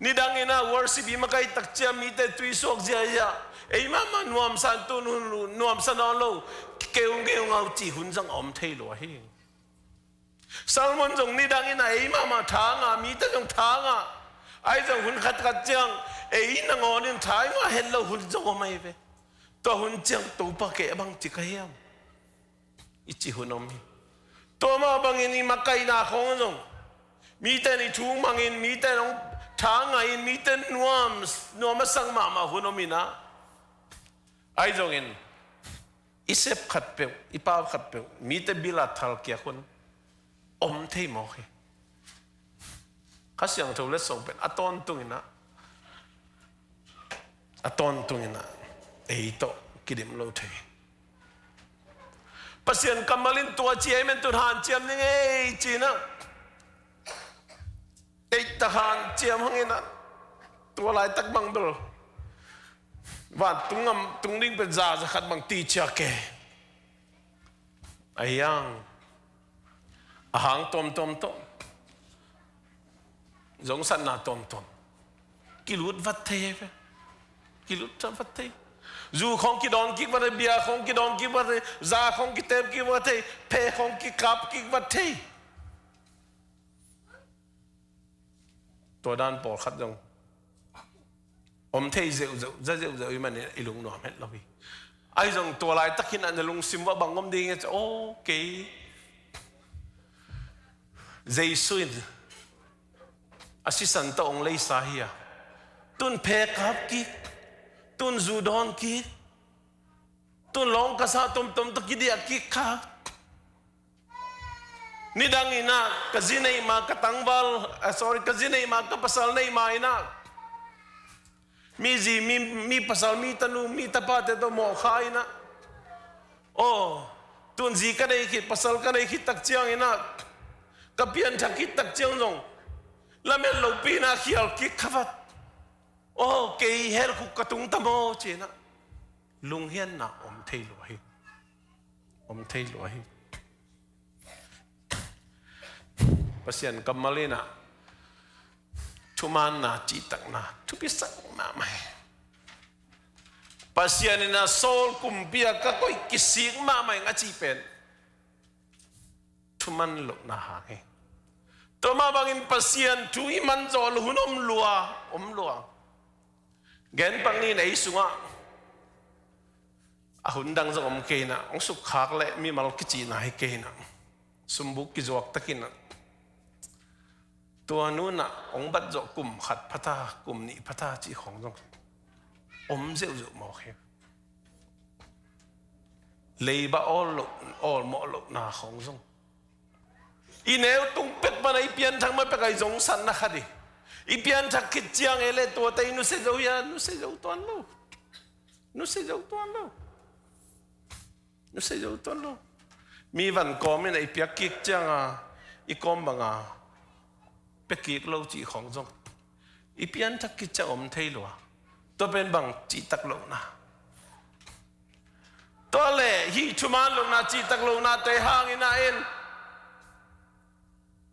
Nidang in ah worship i makaih tak ciang mite tui suak ziahziah, ei mahmah nuamsa in tu hun nuamsa nawn lo, keungeu ngau cih hun zong a om thei lua hi. Salmon zong nidang in ah ei mahmah tha ngah, mite zong tha ngah. Ahi zong hun khatkhat ciang ei nangawn in tha i ngah het loh hun zong om ahi ve. Tua hun ciang Topa kei a bang ci ka hiam? I ci hun om hi. Tua mah bangin i makaihna khawng zong, mite in i thu mangin, mite in hong tha ngaihin, mite in nuam, nuam a sak mahmah hun om hi na. Ahi zongin i sep khatpeuh, i pau khatpeuh mite bil a thalkiak hun om thei mawk hi. Kha Siangtho letsong pen a tawntung in ah, a tawntung in ah ei tawh kidim lo thei. Pasian kammal in tua ci ei, men tun hanciam ning ei ci-in ah, ei tak hanciam hang in ah, tua laitak bang bel vantung gam tung ding pen za, za khat bang ti ciak e. Ahi hang a hang tuamtuam tawh, zongsatna tuamtuam kilut vat thei hi ve. Kilut vat thei. Zu khawng kidawn kik vat thei, bia khawng kidawn kik vat thei, za khawng kitep kik vat thei, phe khawng kikap kik vat thei. Tua dan pawlkhat zong om thei zeuhzeuh, za zeuhzeuh i manin i lungnuam het lo hi. Ahi zong tua laitak hi na, na lungsim uah bang om ding hi ci, aw, kei Jesu in a sisan tawh hong leisa hi a, tun phe kap kik, tun zu dawn kik, tun lawng ka sa tomtom tawh kidiah kik kha. Nidang in ah ka zi neih ma, ka tangval, ah, sorry, ka zi neih ma, ka pasal neih ma in ah, mi zi, mi, mi pasal, mi tanu, mi tapate tawh mawh kha in ah, aw, tun zi ka nei khit, pasal ka nei khit tak ciang in ah, ka pianthak khit tak ciang zong lamet lopi in ah khial kik kha vat. Aw, kei hell khuk ka tung ta maw ci-in ah lunghianna om thei lua hi. Om thei lua hi. Pasian kammal in ah thumaanna, cihtakna thupisak mahmah hi. Pasian in ah Saul kumpi ah ka koih kisik mahmah ing a cih pen thuman lohna hang hi. Tua mah bangin Pasian thu i man zawh loh hun om lua, om lua. Gen pak ni in, ei sungah a hun dang zong om kei in ah, hong sukkhak leh mimal kicihna hi kei in ah, sumbuk kizuak tak in ah, tua nu in ah hong bat zawh kum khat pha ta, kum nih pha ta cih khawng zong om zeuhzeuh mawk hi. Leiba awl loh, awlmawh lohna khawng zong, i neu tung pek pan a i pianthak ma pek a i zongsatna khat hi. I pianthak khit ciang ei leh tuate i nusia zo hia? Nusia zo tuan lo. Nusia zo tuan lo. Nusia zo tuan lo. Mi van kawm in ah i piak kik ciang a i kawm bang a pia kik lo cih khawng zong i pianthak khit ciang om thei lua. Tua pen bang cihtak lohna? Tua leh hih thuman lohna, cihtak lohnate hang in ah en,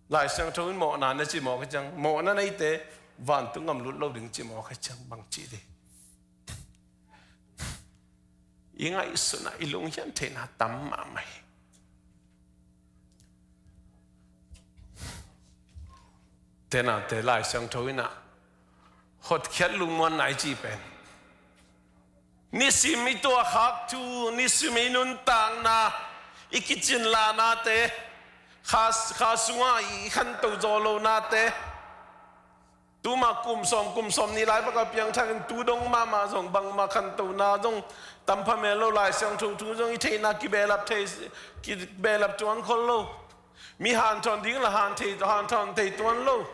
Lai Siangtho in mawhna nei ci mawk hi ciang, mawhna neite vantung gam lut lo ding ci mawk hi ciang, bang ci ding? I ngaihsutna, i lunghian theihna tam mahmah hi. Tenate Lai Siangtho in ah hotkhiat lungmuanna i cih pen, nisim i tuahkhak thu, nisim i nuntakna, i kicin lahnate, kha, kha sungah i khanto zawh lohnate, tuma kum sawm, kum sawm nih lai bek a piangthak in tu dong mahmah zong bangmah khantona zong tam pha mel lo, Lai Siangtho thu zong i theihna kibehlap thei, kibehlap tuan khol lo. Mi hanthawn ding la han thei, hanthawn thei tuan lo.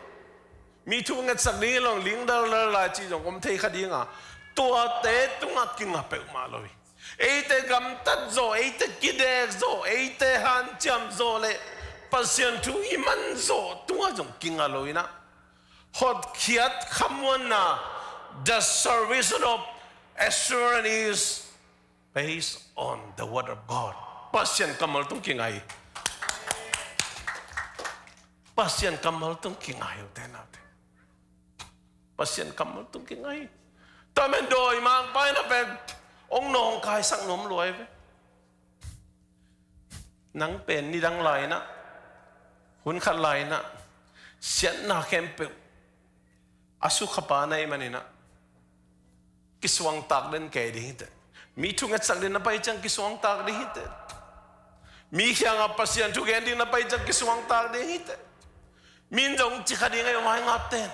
Mi thu ngetsak ding in long ling daldal lai cih zong om thei kha ding a, tuate tungah kinga peuhmah lo hi. Eite gamtat zawh, eite kidek zawh, eite hanciam zawh leh Pasian thu i man zawh tungah zong kinga lo in ah, hotkhiat khamuanna, the salvation of Assyrian is based on the word of God. Pasian kammal tung kinga hi. Pasian kammal tung kinga hi, u te nau te. Pasian kammal tung kinga hi. Tua men dawimangpa in ah pen hong nawngkaisak nuam lua hi ve. Nang pen nidang lai in ah, hun khat lai in ah, siatna khempeuh a sukhapa na hih manin ah, kisuangtak den kei ding hi teh. Mi thungetsak ding na pai ciang kisuangtak ding hi teh. Mi kiangah Pasian thu gen ding na pai ciang kisuangtak ding hi teh. Mi in zong ci kha ding a, ei om hai ngap ten.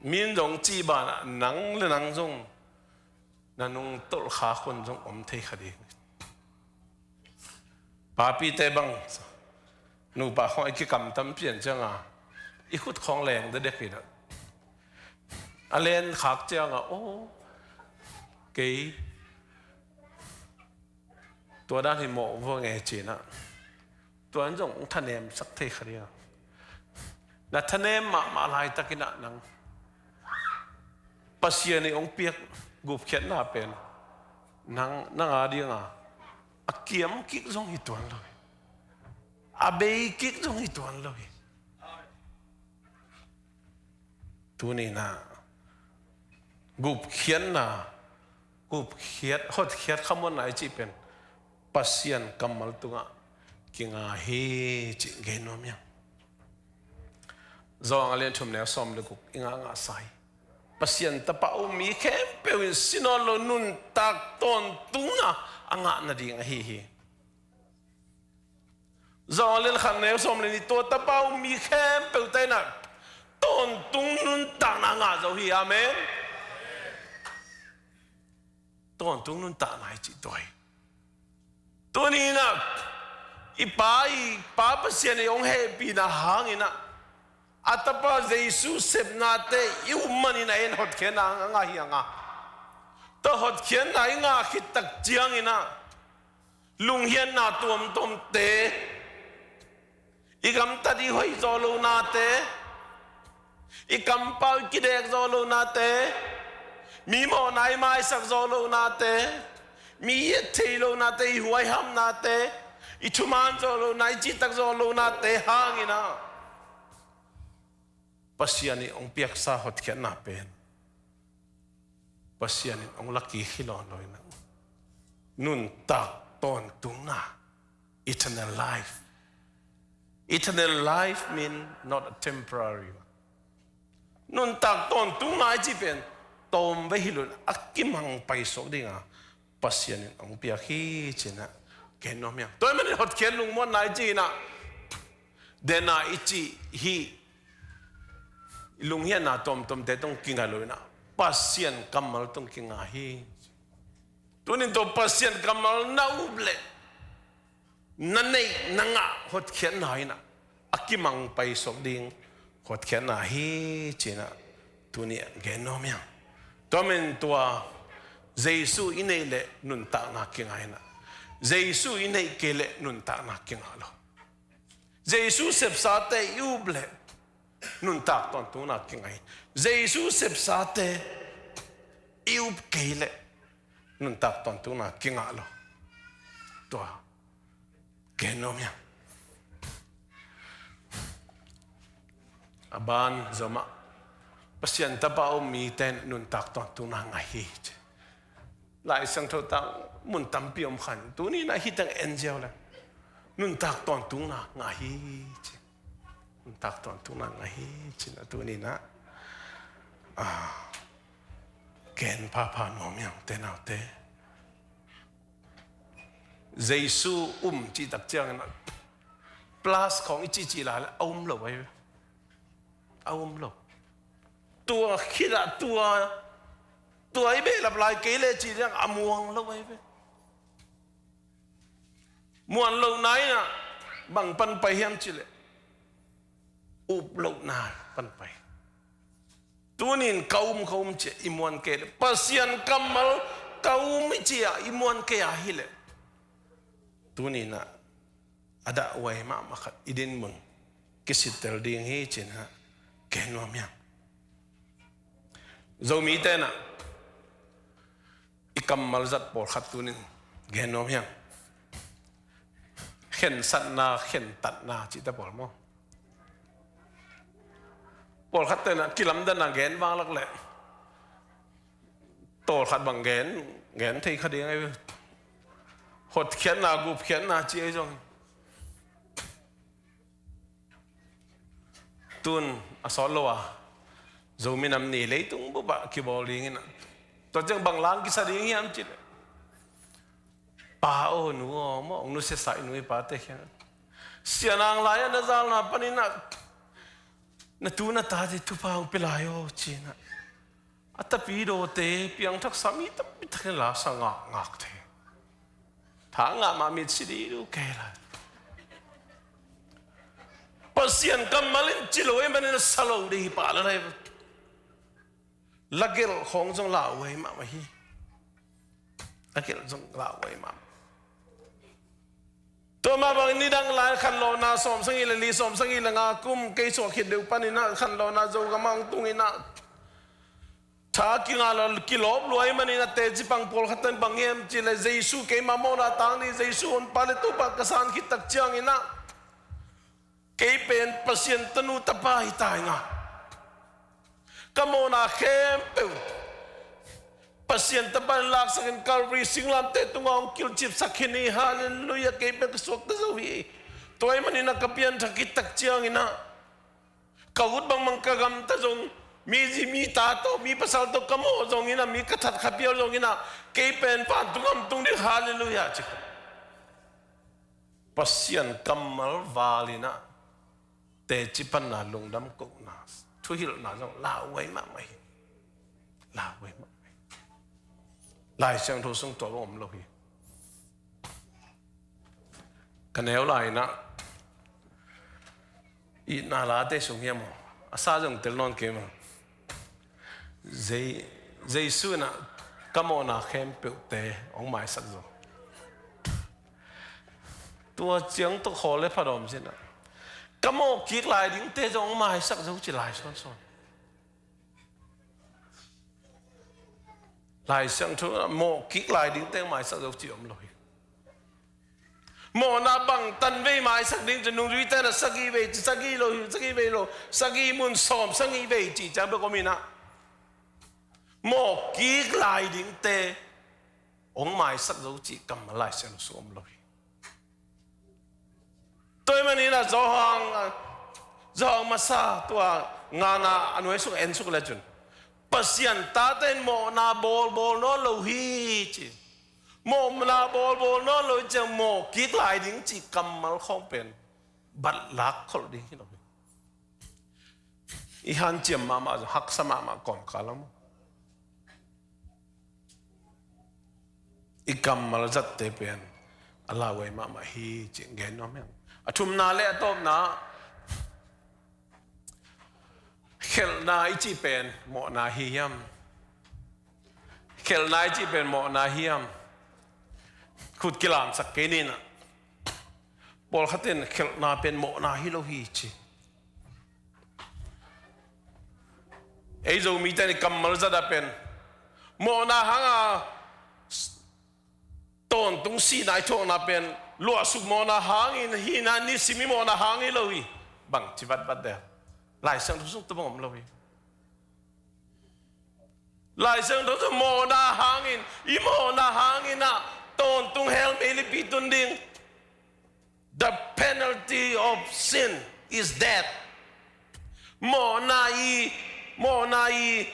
Mi in zong cih banah nang le nang zong na nungtolh khak hun zong om thei kha ding. Papite bang nupa khawng i kikamtam pian ciangah i khut khawng leng dedek hi dah. A len khak ciangah, aw, kei tua dan hi mawh vua nge cinah, tua in zong hong thanemsak thei kha ding a. Na thanem mahmah laitakinah nang Pasian ii hong piak gupkhiatna pen nang nang a dinga a kiam kik zong hi tuan lo hi. A bei kik zong hi tuan lo hi. Tuninah gupkhiatna, gupkhiat, hotkhiat khamuanna i cih pen Pasian kammal tungah kinga hi cih gen nuam hiam? Johan a lian thum neu sawm le guk i ngah ngah sa hi. Pasian tapa um mi khempeuh in si nawn lo nuntak tawntungna a ngah nading ahi hi. Johan a lian khat neu sawm le nih, tua tapa um mi khempeuh te inah tawntung nuntakna a ngah zo hi. Amen. Tawntung nuntakna i cih tua hi. Tuninah i Pa, i Pa Pasian ii hong hehpihna hanginah a tapa Jesu sepnate i um manin a en hotkhiatna a ngah hi a ngah. Tua hotkhiatna i ngah khit tak cianginah lunghiatna tuamtuamte, i gamtat i hoih zawh lohnate, i kampau i kidek zawh lohnate, mi mawhna i maisak zawh lohnate, mi i et thei lohnate, i huaihamnate, i thuman zawh lohna, i cihtak zawh lohnate hanginah Pasian ii hong piaksa hotkhiatna pen Pasian in hong la kik hi lawn lo inah nuntak tawntungna, eternal life. Eternal life mean not a temporary one. Nuntak tawntungna i cih pen tawmvei hi lo inah a kimang paisuak dinga Pasian in hong piak hi cinah gen nuam hiam? Tua ahih manin hotkhiat lungmuanna i cih inah dena i cih hi. I lunghiatna tuamtuamte tung kinga lo inah Pasian kammal tung kinga hi. Tunin tua Pasian kammal na up leh na neih na ngah hotkhiatna inah a kimang paisuak ding hotkhiatna hi cinah tuni gen nuam hiam? Tua men tua Jesu i neih leh nuntakna kinga inah Jesu i neih kei leh nuntakna kinga lo. Jesu sepsate i up leh nuntak tawntungna kinga hi. Jesu sepsate i up kei leh nuntak tawntungna kinga lo. Tua gen nuam hiam? A ban zomah Pasian tapa um mite nuntak tawntungna ngah hi ci. Lai Siangtho tang mun tampi om khan, tuninah hih teng en ziau le nuntak tawntungna ngah hi ci. Nuntak tawntungna ngah hi cinah tuninah gen phapha nuam hiam te naute? Jesu um cih tak cianginah plus khawng i cihcih lai le a um lo ahi ve. A um lo. Tua khitah tua, tua i behlap lai kei leh cih ciang a muang lo ahi ve. Muan lohna inah bang pan pai hiam cih leh up lohna pan pai. Tunin ka um, ka um ci-a i muan kei leh, Pasian kammal ka um i ci-a i muan kei a hileh, tuninah a dahhuai mahmah khat i dinmun kisittel ding hi cinah gen nuam hiam? Zomite inah i kammal zat pawlkhat tunin gen nuam hiam? Khensatna, khentatna cihte pawl maw? Pawlkhatte inah kilamdanna gen vanglak leh tawlkhat bang gen, gen thei kha ding ahi ve. Hotkhiatna, gupkhiatna ci ahi zong, tun a sawt lo a Zomi Nam Ni leitung bupah kibawl dinginah Tua ciang bang la-in kisa ding hiam cih leh, pa aw, nu aw, maw, hong nusiasa i nu i pate kiangah, sianang lai-ah na zalna panin ah na tu na tate thupha hong pia lai aw, ci-in ah a tapidawte piangthaksa mi tampi takin laksa ngakngak thei. Tha ngah mah mit si dih uh kei lai. Pasian kammal in ci lo ahih manin a sa lo ding hi pah lel hi. Lagelh khawng zong lauhuai mahmah hi. Lagelh zong lauhuai mahmah. Tua mah bangin nidang lai khanlawhna sawmsagih le li, sawmsagih le nga kum kei suah khit deuh panin ah khanlawhna Zogam ah hong tungin ah, tha kingah lo, kilawp lua ahih manin a teci pang pawlkhat in bang hiam cih leh, Jesu keima mawhna tang ding, Jesu honpa le Topa ka san khit tak ciangin ah, kei pen Pasian tanu tapa hi ta ing a, ka mawhna khempeuh Pasian tapa in laksakin Calvary singlamteh tungah hong kilcipsak khin hi. Halleluiah. Kei pen ka suakta zo hi. Tua ahih manin ah ka pianthak khit tak ciangin ah, ka ut bangbang ka gamta zong, mi zi mi ta tawh, mi pasal tawh ka mawh zongin ah, mi ka that kha pial zongin ah, kei pen vantung gam tung ding, halleluiah, ci. Pasian kammal val in ah teci panna, lungdam kohna, thuhilhna zong lauhuai mahmah hi. Lauhuai mahmah hi. Lai Siangtho sung tua bang om lo hi. Ka neu lai-in ah, itna late sung hiam aw, a sa zong tel nawn kei maw. Je-, Jesu in ah ka mawhna khempeuhte hong maisak zo. Tua ciang tawh khawl le phadawm cin ah, ka mawh kik lai dingte zong hong maisak zo ci lai sawnsawn. Lai Siangtho ah mawh kik lai dingte hong maisak zo ci om lo hi. Mawhna bangtan vei maisak ding ci, nungzuite in ah sagih vei ci, sagih lo hi, sagih vei lo, sagih mun sawm, sagih vei ci ciang bek om in ah, mawh kik lai dingte hong maisak zo cih kammal Lai Siangtho sung om lo hi. Tua ahih manin ah Johan, Johan masa tua ngana a nuai sung en suk le cun, Pasian tate in mawhna bawlbawl nawn lo hi ci. Mawhna bawlbawl nawn lo hi ciang mawh kik lai ding cih kammal khawng pen bat lak kholh ding hi lo hi. I hanciam mahmah, haksa mahmah kawmkal ah maw, i kammal zatte pen a lauhuai mahmah hi cih gen nuam hi. A thumna le a tawpna, khelhna i cih pen mawhna hi hiam? Khelhna i cih pen mawhna hi hiam? Khut kilamsak kei ni in ah, pawlkhat in khelhna pen mawhna hi lo hi ci. Ei Zomite in kammal zat ah pen mawhna hanga tawntung sihna i thuakna pen luahsuk mawhna hangin hi in ah, nisim i mawhna hang hi lo hi. Bangci vatvat de. Lai Siangtho sung tua bang om lo hi. Lai Siangtho sung mawhna hangin, i mawhna hangin ah tawntung hell mei lipi tun ding. The penalty of sin is death. Mawhna i, mawhna i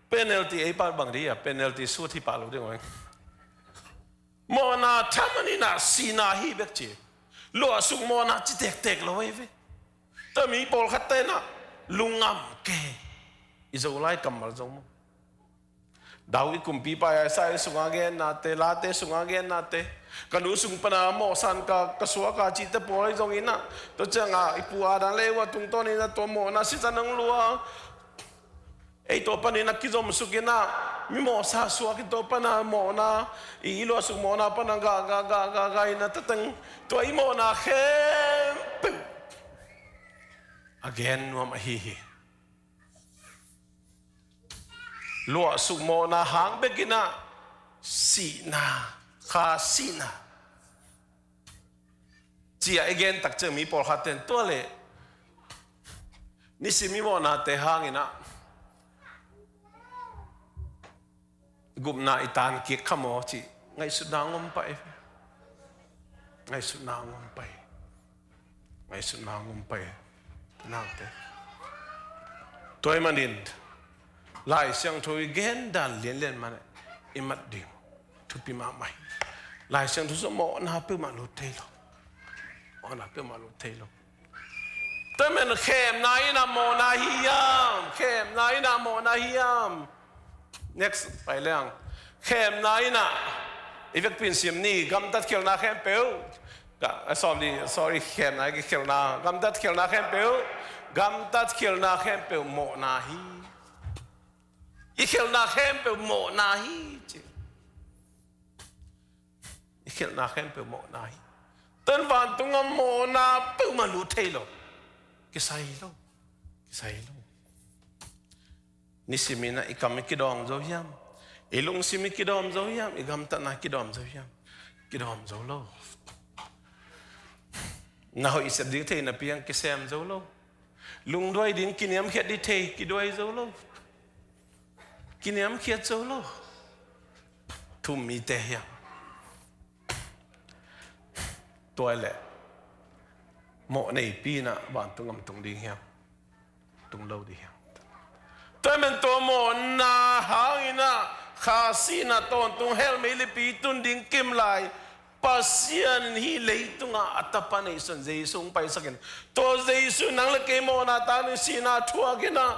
penalty, ei pah bang dih a, penalty sut hi pah lo ding ong. Mawhna thaman in ah sihna hi bek ci. Luahsuk mawhna ci tektek lo ei ve. Tua mi pawlkhatte in ah lungngam kei. I Zolai kammal zong maw. David kumpipa Isaiah sunga gennate, Late sunga gennate, ka nu sung pana mawhsan ka, ka suak a cihte pawl ahi zongin ah, tua ciangah i pu Adam le Eva tungtawnin ah tua mawhna sisan hong lua. Ei tua panin a kizomsuk in ah, mi mawhsa suak in tua pana mawhna, i, i luahsuk mawhna pana gah, gah, gah, gah, gah in ah tateng, tua i mawhna khempeuh a gen nuam ahi hi. Luahsuk mawhna hang bek in ah sihna, kha sihna. Ci-a i gen tak ciang mi pawlkhat ten tua leh nisim i mawhnate hangin ah gupna i tan kik kha maw cih ngaihsutna hong om pah hi. Ngaihsutna hong om pah hi. Ngaihsutna hong om pah hi. Naute. Tua ahih manin Lai Siangtho i gen dan lianlian man i mat ding thupi mahmah hi. Lai Siangtho sung mawhna peuhmah lut thei lo. Mawhna peuhmah lut thei lo. Tua man khemna in a mawhna hi hiam? Khemna in a mawhna hi hiam? Next, pai leng. Khemna in a, i vekpi in sim ni, gamtat khialhna khempeuh. Ga-, ah, sorry, sorry, khemna, i khialhna, gamtat khialhna khempeuh. Gamtat khialhna khempeuh mawhna hi. I khialhna khempeuh mawhna hi, ci. I khialhna khempeuh mawhna hi. Tua in vantung a mawhna peuhmah lut thei lo. Kisai lo. Kisai lo. Nisim in a i kam i kidawm zo hiam? I lungsim i kidawm zo hiam? I gamtatna i kidawm zo hiam? Kidawm zo lo. Na hoih sep ding thei napi hang kisem zo lo. Lungduai ding kiniamkhiat ding thei, kiduai zo lo. Kiniamkhiat zo lo. Thum mite hiam? Tua leh mawh neipi in a vantung gam tung ding hiam? Tung lo ding hiam? Tua man tua mawhna hang in a Kha sihna tawntung hell meilipi tun ding kim lai Pasian in hih leitung ah a tapa neihsun Jesu hong paisak in, tua Jesu in nang le kei mawhna tang ding sihna thuak in a,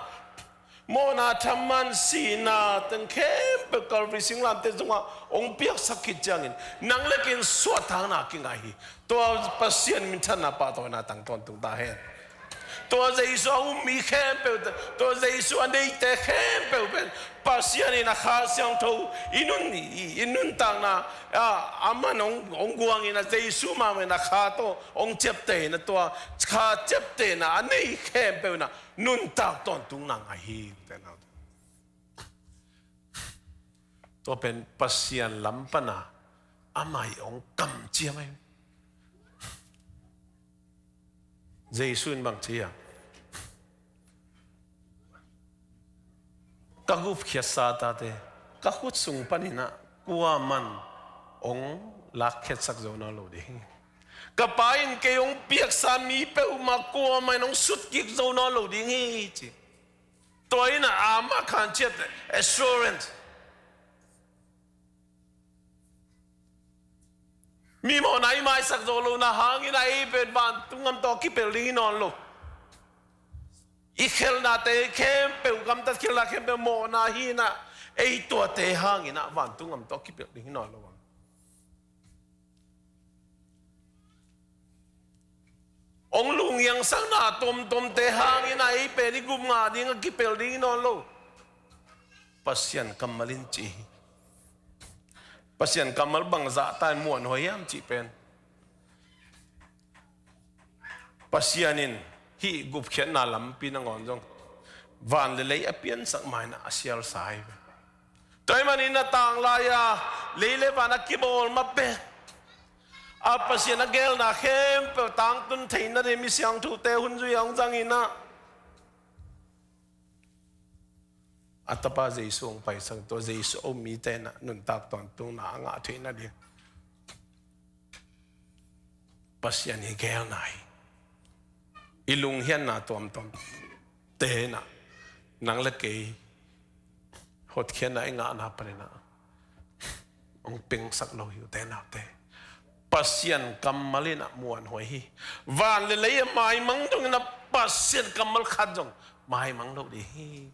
mawhna thaman sihna teng khempeuh Calvary singlamteh sungah hong piaksak khit ciangin nang le kei in suahtakna kingah hi. Tua Pasian minthanna pahtawina tang tawntung ta hen. Tua Jesu a um mi khempeuh, tua Jesu a neite khempeuh pen Pasian in a Kha Siangtho i nun, i, i nuntakna, a, a man hong, hong guang in a Jesu mahmah in a Kha tawh hong ciapteh in a, tua Kha ciaptehna a nei khempeuh in a nuntak tawntungna ngah hi. Tua pen Pasian lam pan a amah hong kamciam hi. Jesu in bang ci hiam? Ka gupkhiat Satate ka khut sung panin a kuaman hong lakkhiatsak zo nawn lo ding hi. Ka Pa in kei hong piaksa mi peuhmah kuamah in hong sutkik zo nawn lo ding hi, ci. Tua in a amah khan ciat assurance. Mi mawhna i maisak zo lohna hangin a ei pen vantung gam tawh kipelh ding hi nawn lo. I khialhnate khempeuh, gamtat khialhna khempeuh mawhna hi in a, ei tuate hangin a vantung gam tawh kipelh ding hi nawn lo. Hong lunghiangsakna tuamtuamte hangin a ei pen i gup ngah ding a kipelh ding hi nawn lo. Pasian kammal in ci hi. Pasian kammal bangzah ta in muanhuai hiam cih pen, Pasian in hih gupkhiatna lampi nangawn zong van le lei a piansak ma in a sialsa hi. Tua ahih manin a tanglai-a lei le van a kibawl ma pek a Pasian a geelna khempeuh tangtun theihna ding mi siangthote hun zui a hong zang in a, a tapa Jesu hong paisak, tua Jesu a um mite in a nuntak tawntungna a ngah theihna ding Pasian i geelna hi. I lunghianna tuamtuamte in a nang le kei hotkhiatna i ngahna panin a hong pengsak lo hi, ute naute. Pasian kammal in a muanhuai hi. Van le lei a maimang dongin a Pasian kammal khat zong maimang lo ding hi.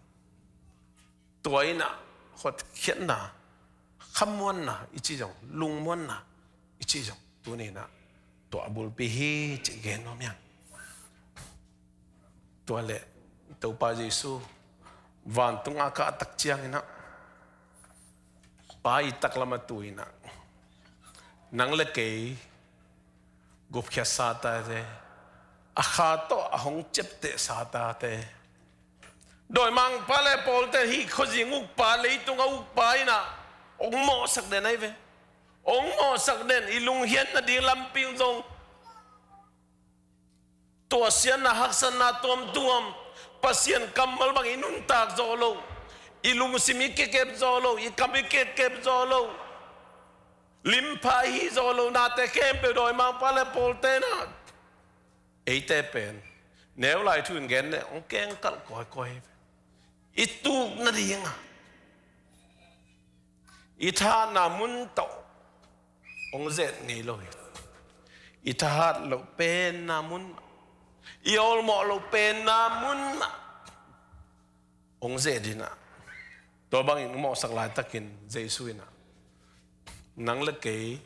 Tua in a hotkhiatna, khamuanna i cih zong, lungmuanna i cih zong, tuni in a tua a bulpi hi cih gen nuam hi hang. Tua leh Topa Jesu vantung a kah tak ciangin a, Pa i taklam a tu in a, nang le kei gupkhiat Satate, a Kha tawh a hong ciapteh Satate, dawimangpa le pawlte hih khuazing ukpa, leitung a ukpa in a hong mawhsak den ahi ve. Hong mawhsak den, i lunghian nading lampi zong, tuahsiatna, haksatna tuamtuam, Pasian kammal bang i nuntak zawh loh, i lungsim i kikep zawh loh, i kam i kikep zawh loh, limpha i hih zawh lohnate khempeuh dawimangpa le pawlte in a, eite pen neu lai thu in gen leh hong kengkalh kawikawi hi ve. i tuk nading a, i thahatna mun tawh hong zet ngei lo hi. I thahat loh penna mun mah, i awlmawh loh penna mun mah hong zet in ah, tua bangin hong mawhsak laitakin Jesu in ah, nang le kei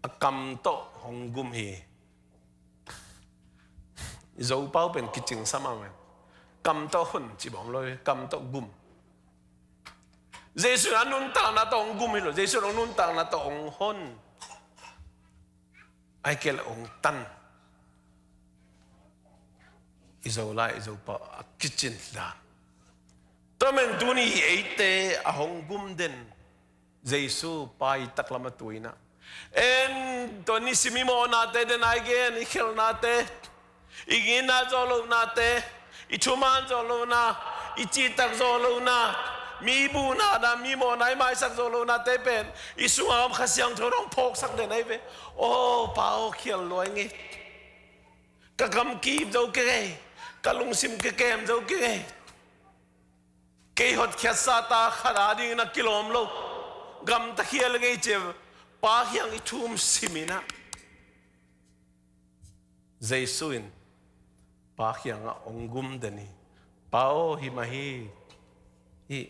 a kam tawh hong gum hi. I Zopau pen kicing sa mahmah. Kam tawh hun ci bawm lo hi, kam tawh gum. Jesu in a nuntakna tawh hong gum hi lo, Jesu in hong nuntakna tawh hong hon. Ahih kei leh hong tan. I Zolai, i Zopau a kicin dan. Tua manin tuni eite a hong gum den Jesu Pa i taklam a tu in ah, en tua nisim i mawhnate, den a i gen i khelhnate, i ngitna zawh lohnate, i thuman zawh lohna, i cihtak zawh lohna, mi buhnate, mi mawhna i maisak zawh lohnate pen i sungah om Kha Siangtho in hong phawksak den ahi ve. Aw Pa aw, khial lua ing ei. Ka kam kip zo keng ei. Ka lungsim kikem zo keng ei. Kei hotkhiatsa ta khat a dingin a kilawm lo, gamta khial ing ei ci-a Pa kiang i thum sim in ah, Jesu in Pa kiangah hong gum den hi. Pa aw, hih mah hi, hih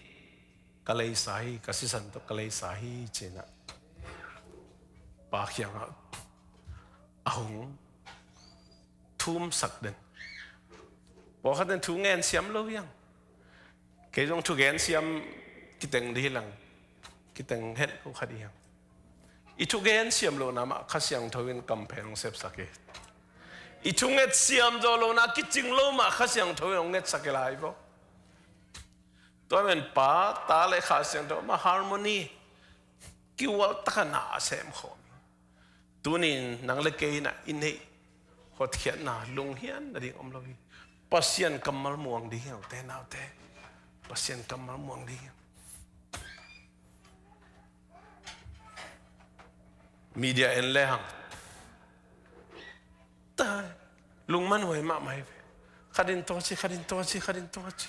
ka leisa hi, ka sisan tawh ka leisa hi ci-in ah Pa kiangah a hong thumsak den. Pawlkhat in thu ngen siam lo hi hang. Kei zong thugen siam kiteng ding hi lang, kiteng het ko kha ding hi hang. I thugen siam lohna mah Kha Siangtho in kam pen hong sepsak hi. I thunget siam zawh lohna kicing lo mah Kha Siangtho in hong ngetsak hi lai vo. Tua manin Pa, Ta le Kha Siangtho mah harmony, kiual taka na a sem khawm hi. Tuni-in nang le kei in ah i neih hotkhiatna lunghian nading om lo hi. Pasian kammal muang ding hi hang, ute naute. Pasian kammal muang ding hi hang. Media en le hang, tai, lungmanhuai mahmah hi ve. Khat in tua ci, khat in tua ci, khat in tua ci.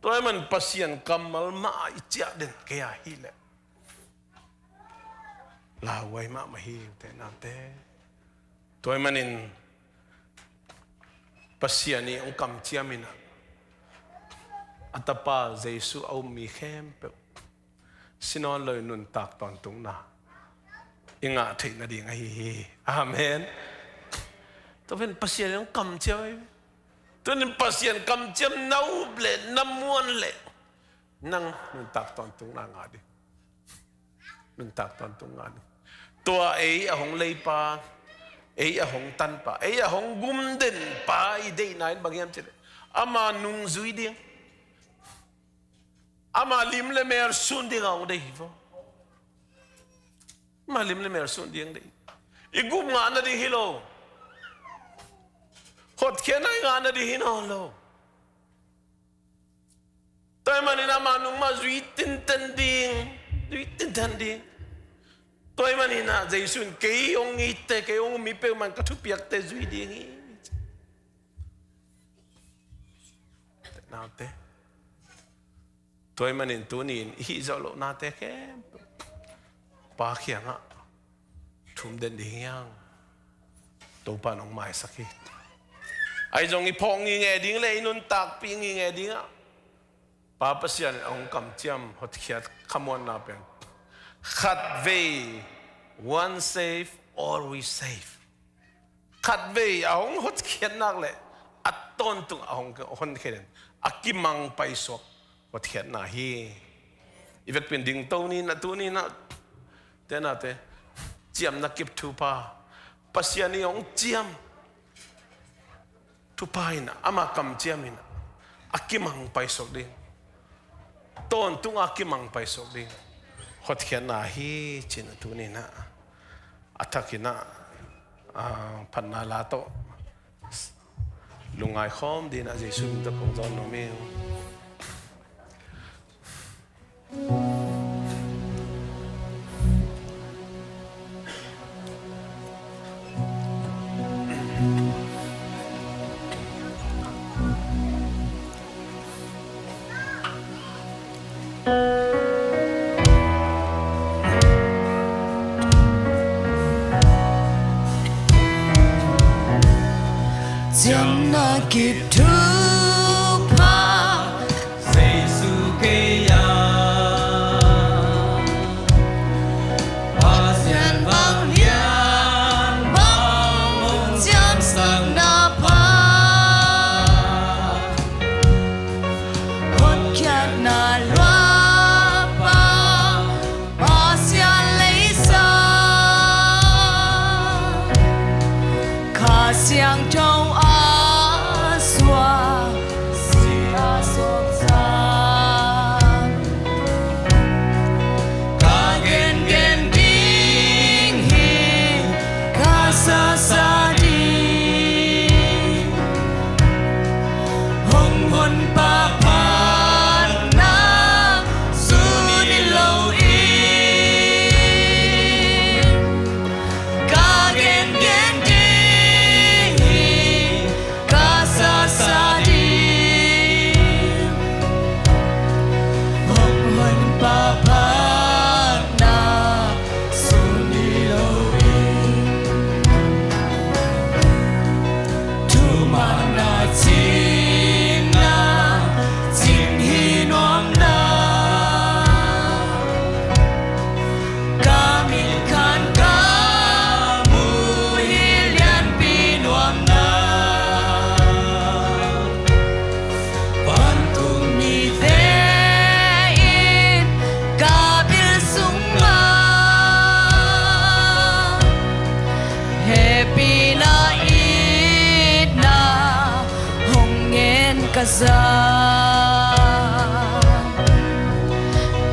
Tua ahih manin Pasian kammal mah a i ciah den kei a hih leh lauhuai mahmah hi, ute naute. Tua ahih manin Pasian in hong kamciam in ah, a Tapa Jesu a um mi khempeuh si nawn lo-in nuntak tawntungna i ngah theih nading ahi hi. Amen. Tua pen Pasian in hong kamciam ahi. Tua pen Pasian kamciam na up leh na muan leh nang nuntak tawntungna ngah ding. Nuntak tawntung ngah ni. Tua ei a hong leipa, ei a hong tanpa, ei a hong gumdenpa i deihna in bang hiam cih leh, ama nungzui ding, ama lim le mel sun ding a hong deih hi vo. Ama lim le mel sun ding deih. I gup ngah nading hi lo. Hotkhiatna i ngah nading hi nawn lo. Tua ahih manin ama nung mah zui tinten ding, zui tinten ding. Tua ahih manin ah Jesu in kei hong itte, kei hong um mi peuhmah in ka thupiakte zui ding hi. Naute. Tua ahih manin tuni-in i hih zawh loh nate khempeuh Pa kiangah thum den ding hi hang. Topa in hong maisak hi. Ahi zong i phawk ngingei ding le i nuntakpih ngingei dingah Pa Pasian in a hong kamciam hotkhiat khamuanna pen, khatvei, once saved, always saved. Khatvei a hong hotkhiat nak leh a tawntung a hong honkhia den, a kimang paisuak hotkhiatna hi. I vekpi in dingto ni in ah, tuni in ah, ute naute, ciamna kip thupha, Pasian in hong ciam thupha in ah, ama kamciam in ah, a kimang paisuak ding, tawntung a kimang paisuak ding hotkhiatna hi ci-in ah tuni in ah, a thak in ah, ah, phatna la tawh lungngai khawm ding in ah Jesu min tawh kong zawn nuam hi. Siam na kip thupha Jesu kei a, Pasian vanglian bang hong siamsak na pha, hotkhiatna luapa Pasian leisa, Kha Siangtho a suak, si a suak sa. Ka gengen ding hi, ka sasa ding. Hong Honpa phatna sun hi lo in, ka gengen ding hi, ka sasa ding. Hong Honpa phatna sun hi lo in, thumanna cingna cing hi nuam na, ka mit khan ka muh hi lianpi nuam na. Vantung mite in ka bil sungah hehpihna itna hong ngen ka za.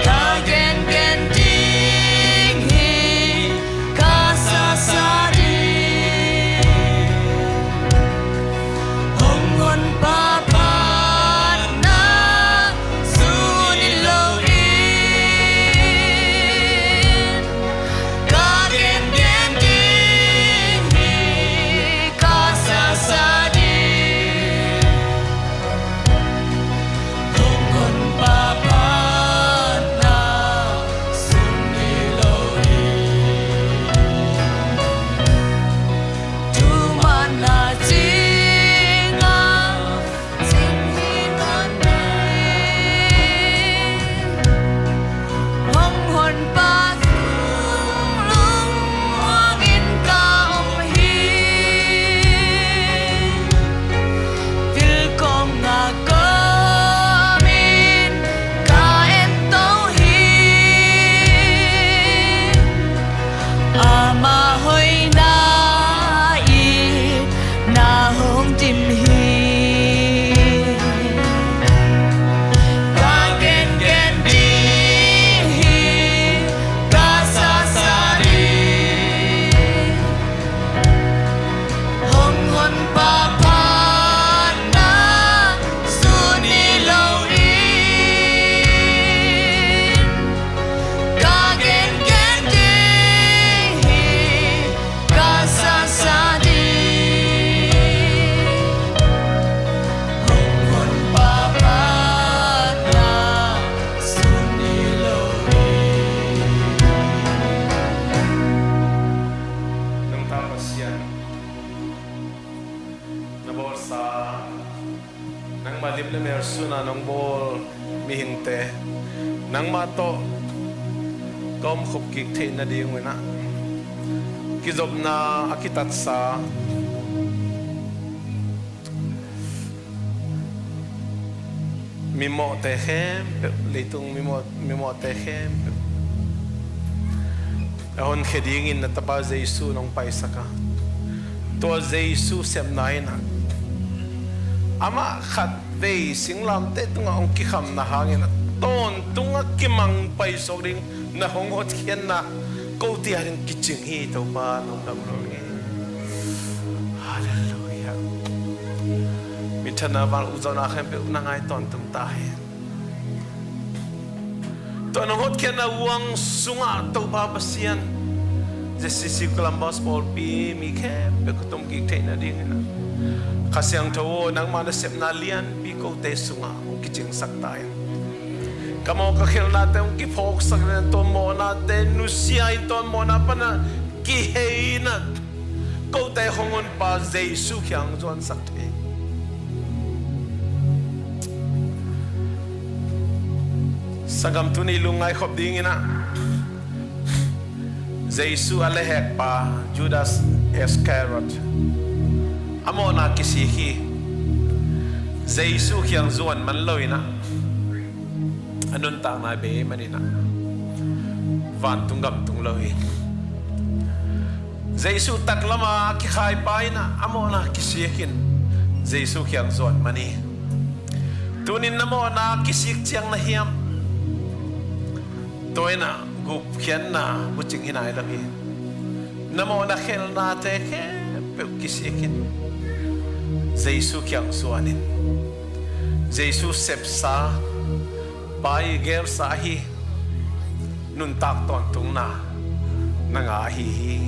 Ka gengen ding hi, ka sasa ding. Hong Honpa phatna sun hi lo in, ka gengen ding hi, ka sasa ding. Hong Honpa phatna sun hi lo in, thumanna cingna cing hi nuam na. Hong Honpa thunglung muangin ka om hi. Thil kong ngak kawmin ka en to hi. Ama hoihna in na hong dim hi. Ka gengen ding hi, ka sasa ding. Hong Honpa phatna sun hi lo in, ka gengen ding hi, ka sasa ding. Hong Honpa phatna sun hi lo in. Nungta Pasian, na bawlsa, nangmah lim le mel suna nong bawl mihingte, nangmah tawh ka omkhop kik theih nadingun ah, kizopna a kitatsa mimawhte khempeuh, leitung mimawh, mimawhte khempeuh a honkhia dingin na Tapa Jesu nong paisak a, tua Jesu sepna in ah, amah khatvei singlamteh tungah hong kikhamna hangin ah, tawntung a kimang paisuak ding na hong hotkhiatna kote ading kicing hi, Topa, nong dam lo hi. Halleluiah. Minthanna, val, ukzawhna khempeuh na ngai tawntung ta hen. Tua nong hotkhiatna huang sungah Topa Pasian, J C C Columbus pawlpi mi khempeuh ka tumkik theih nadingin ah, Kha Siangtho aw, nangmah na sepna lianpi kote sungah hong kicingsak ta hen. Ka mawh ka khelhnate hong kiphawksak in ah, tua mawhnate nusia in, tua mawhna pan ah kihei in ah, kote hong honpa Jesu kiang zuansak thei. Sanggam, tuni lungngai khop dingin ah Jesu a lehhekpa Judas Iscariot a mawhna kisik hi. Jesu kiang zuan man lo in ah a nuntakna bei manin ah vantung gam tung lo hi. Jesu taklama kikhaipa in ah a mawhna kisik in Jesu kiang zuan man hi. Tunin na mawhna kisik ciang na hiam? Tua in ah gupkhiatna bucing hi nai lo hi. Na mawhna khelhnate khempeuh kisik in Jesu kiang zuan in. Jesu sepsa, Pa i gelsa ahi nuntak tawntungna na ngah ahi hi.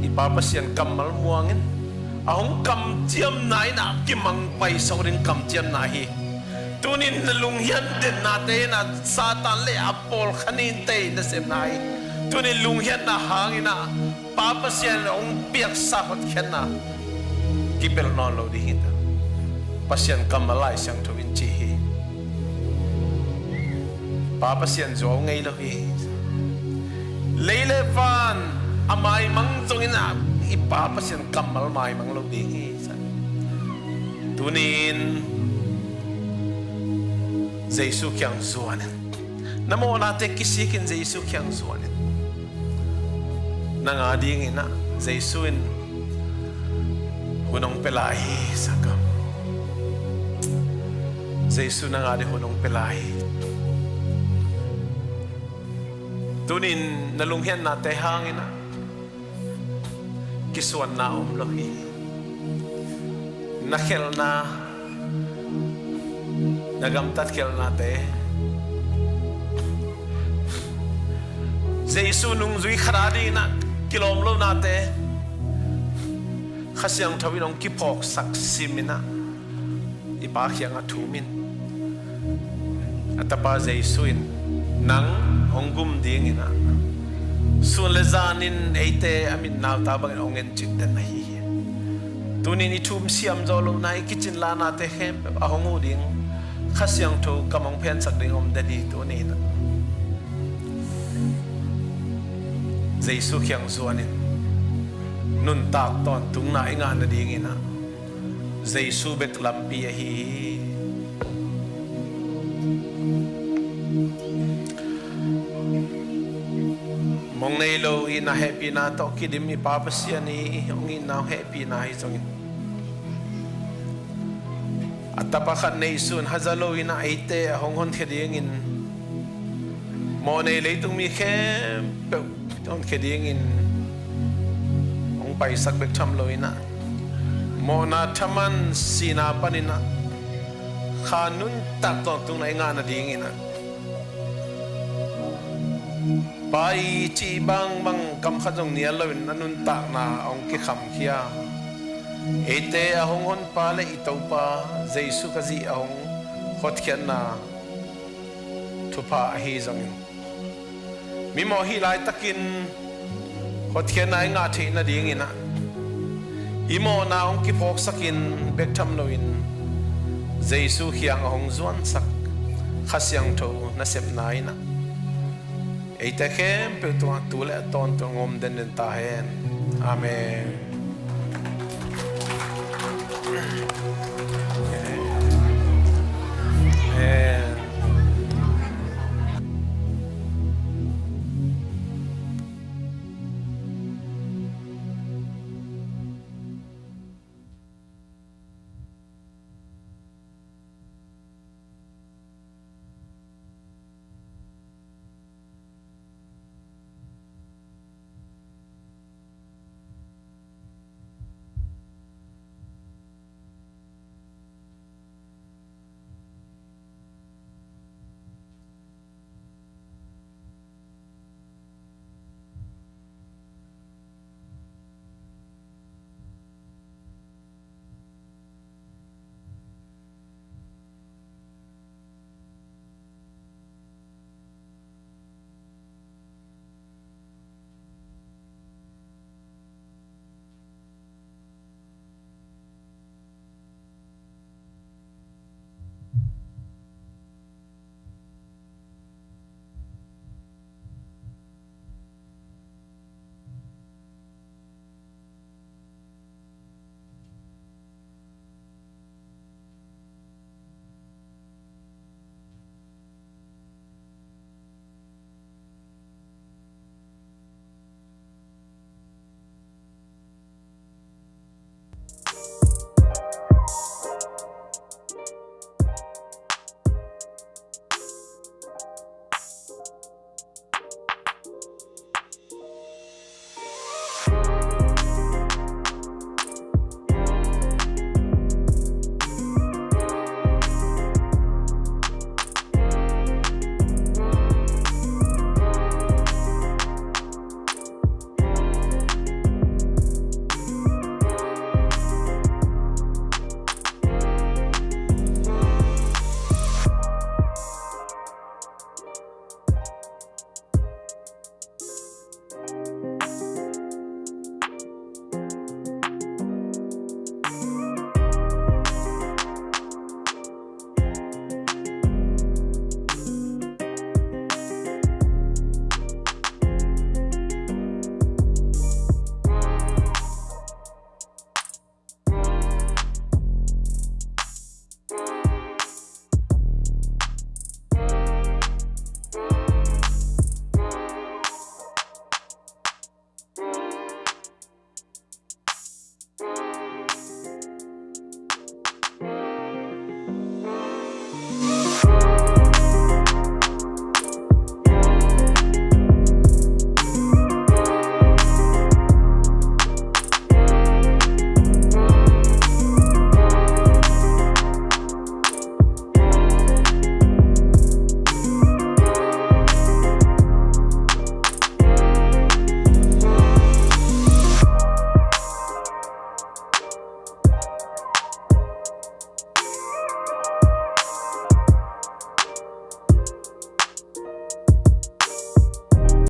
I Pa Pasian kammal muang in, a hong kamciamna in ah kimang paisuk ding kamciamna hi. Tunin na lunghian dennate in ah Satan le a pawlkha ninte nasepna hi. Tunin lunghiatna hangin ah Pa Pasian in hong piaksa hotkhiatna kipelh nawn lo ding hi. Pasian kammal Lai Siangtho in ci hi. Pa Pasian zuau ngei lo hi. Lei le van a maimang zongin ah i Pa Pasian kammal maimang lo ding hi. Tunin Jesu kiang zuan in. Na mawhnate kisik in Jesu kiang zuan in. Nang a dingin ah Jesu in hun hong pia lai hi, sanggam. Jesu nang a ding hun hong pia lai hi. Tunin na lunghiatnate hangin ah kisuanna om lo hi. Na khelhna, na gamtat khelhnate, Jesu nungzui khat a dingin ah kilawm lonate, Kha Siangtho in hong kiphawksak simin ah i Pa kiangah thum in. A Tapa Jesu in nang hong gum dingin ah sun le zanin eite a mit naute bangin hong encik den ahi hi. Tunin i thum siam zawh lohna, i kicin lahnate khempeuh a hong huh ding Kha Siangtho kam hong phensak ding om den hi. Tunin ah Jesu kiang zuan in. Nuntak tawntungna i ngah nadingin ah Jesu bek lampi ahi hi. Mong nei lo i na hehpihna tawh kidim i Pa Pasian i hong itna hong hehpihna hi zongin, a Tapa khat neihsun haza lo in ah eite a hong honkhia dingin, mawhnei leitung mi khempeuh honkhia dingin hong paisak bek tham lo in ah, mawhna thaman sihna panin ah kha nuntak tawntungna i ngah nadingin ah, Pa i cih bangbang kam khat zong nial loin a nuntakna a hong kikhamkhia, eite a hong honpa le i Topa Jesu Khazih a hong hotkhiatna thupha ahi zongin, mimawh hih laitakin hotkhiatna i ngah theih nadingin ah i mawhna hong kiphawksakin bek tham loin Jesu kiang a hong zuansak Kha Siangtho nasepna in ah eite khempeuh tungah tu le a tawntung hong om denden ta hen. Amen.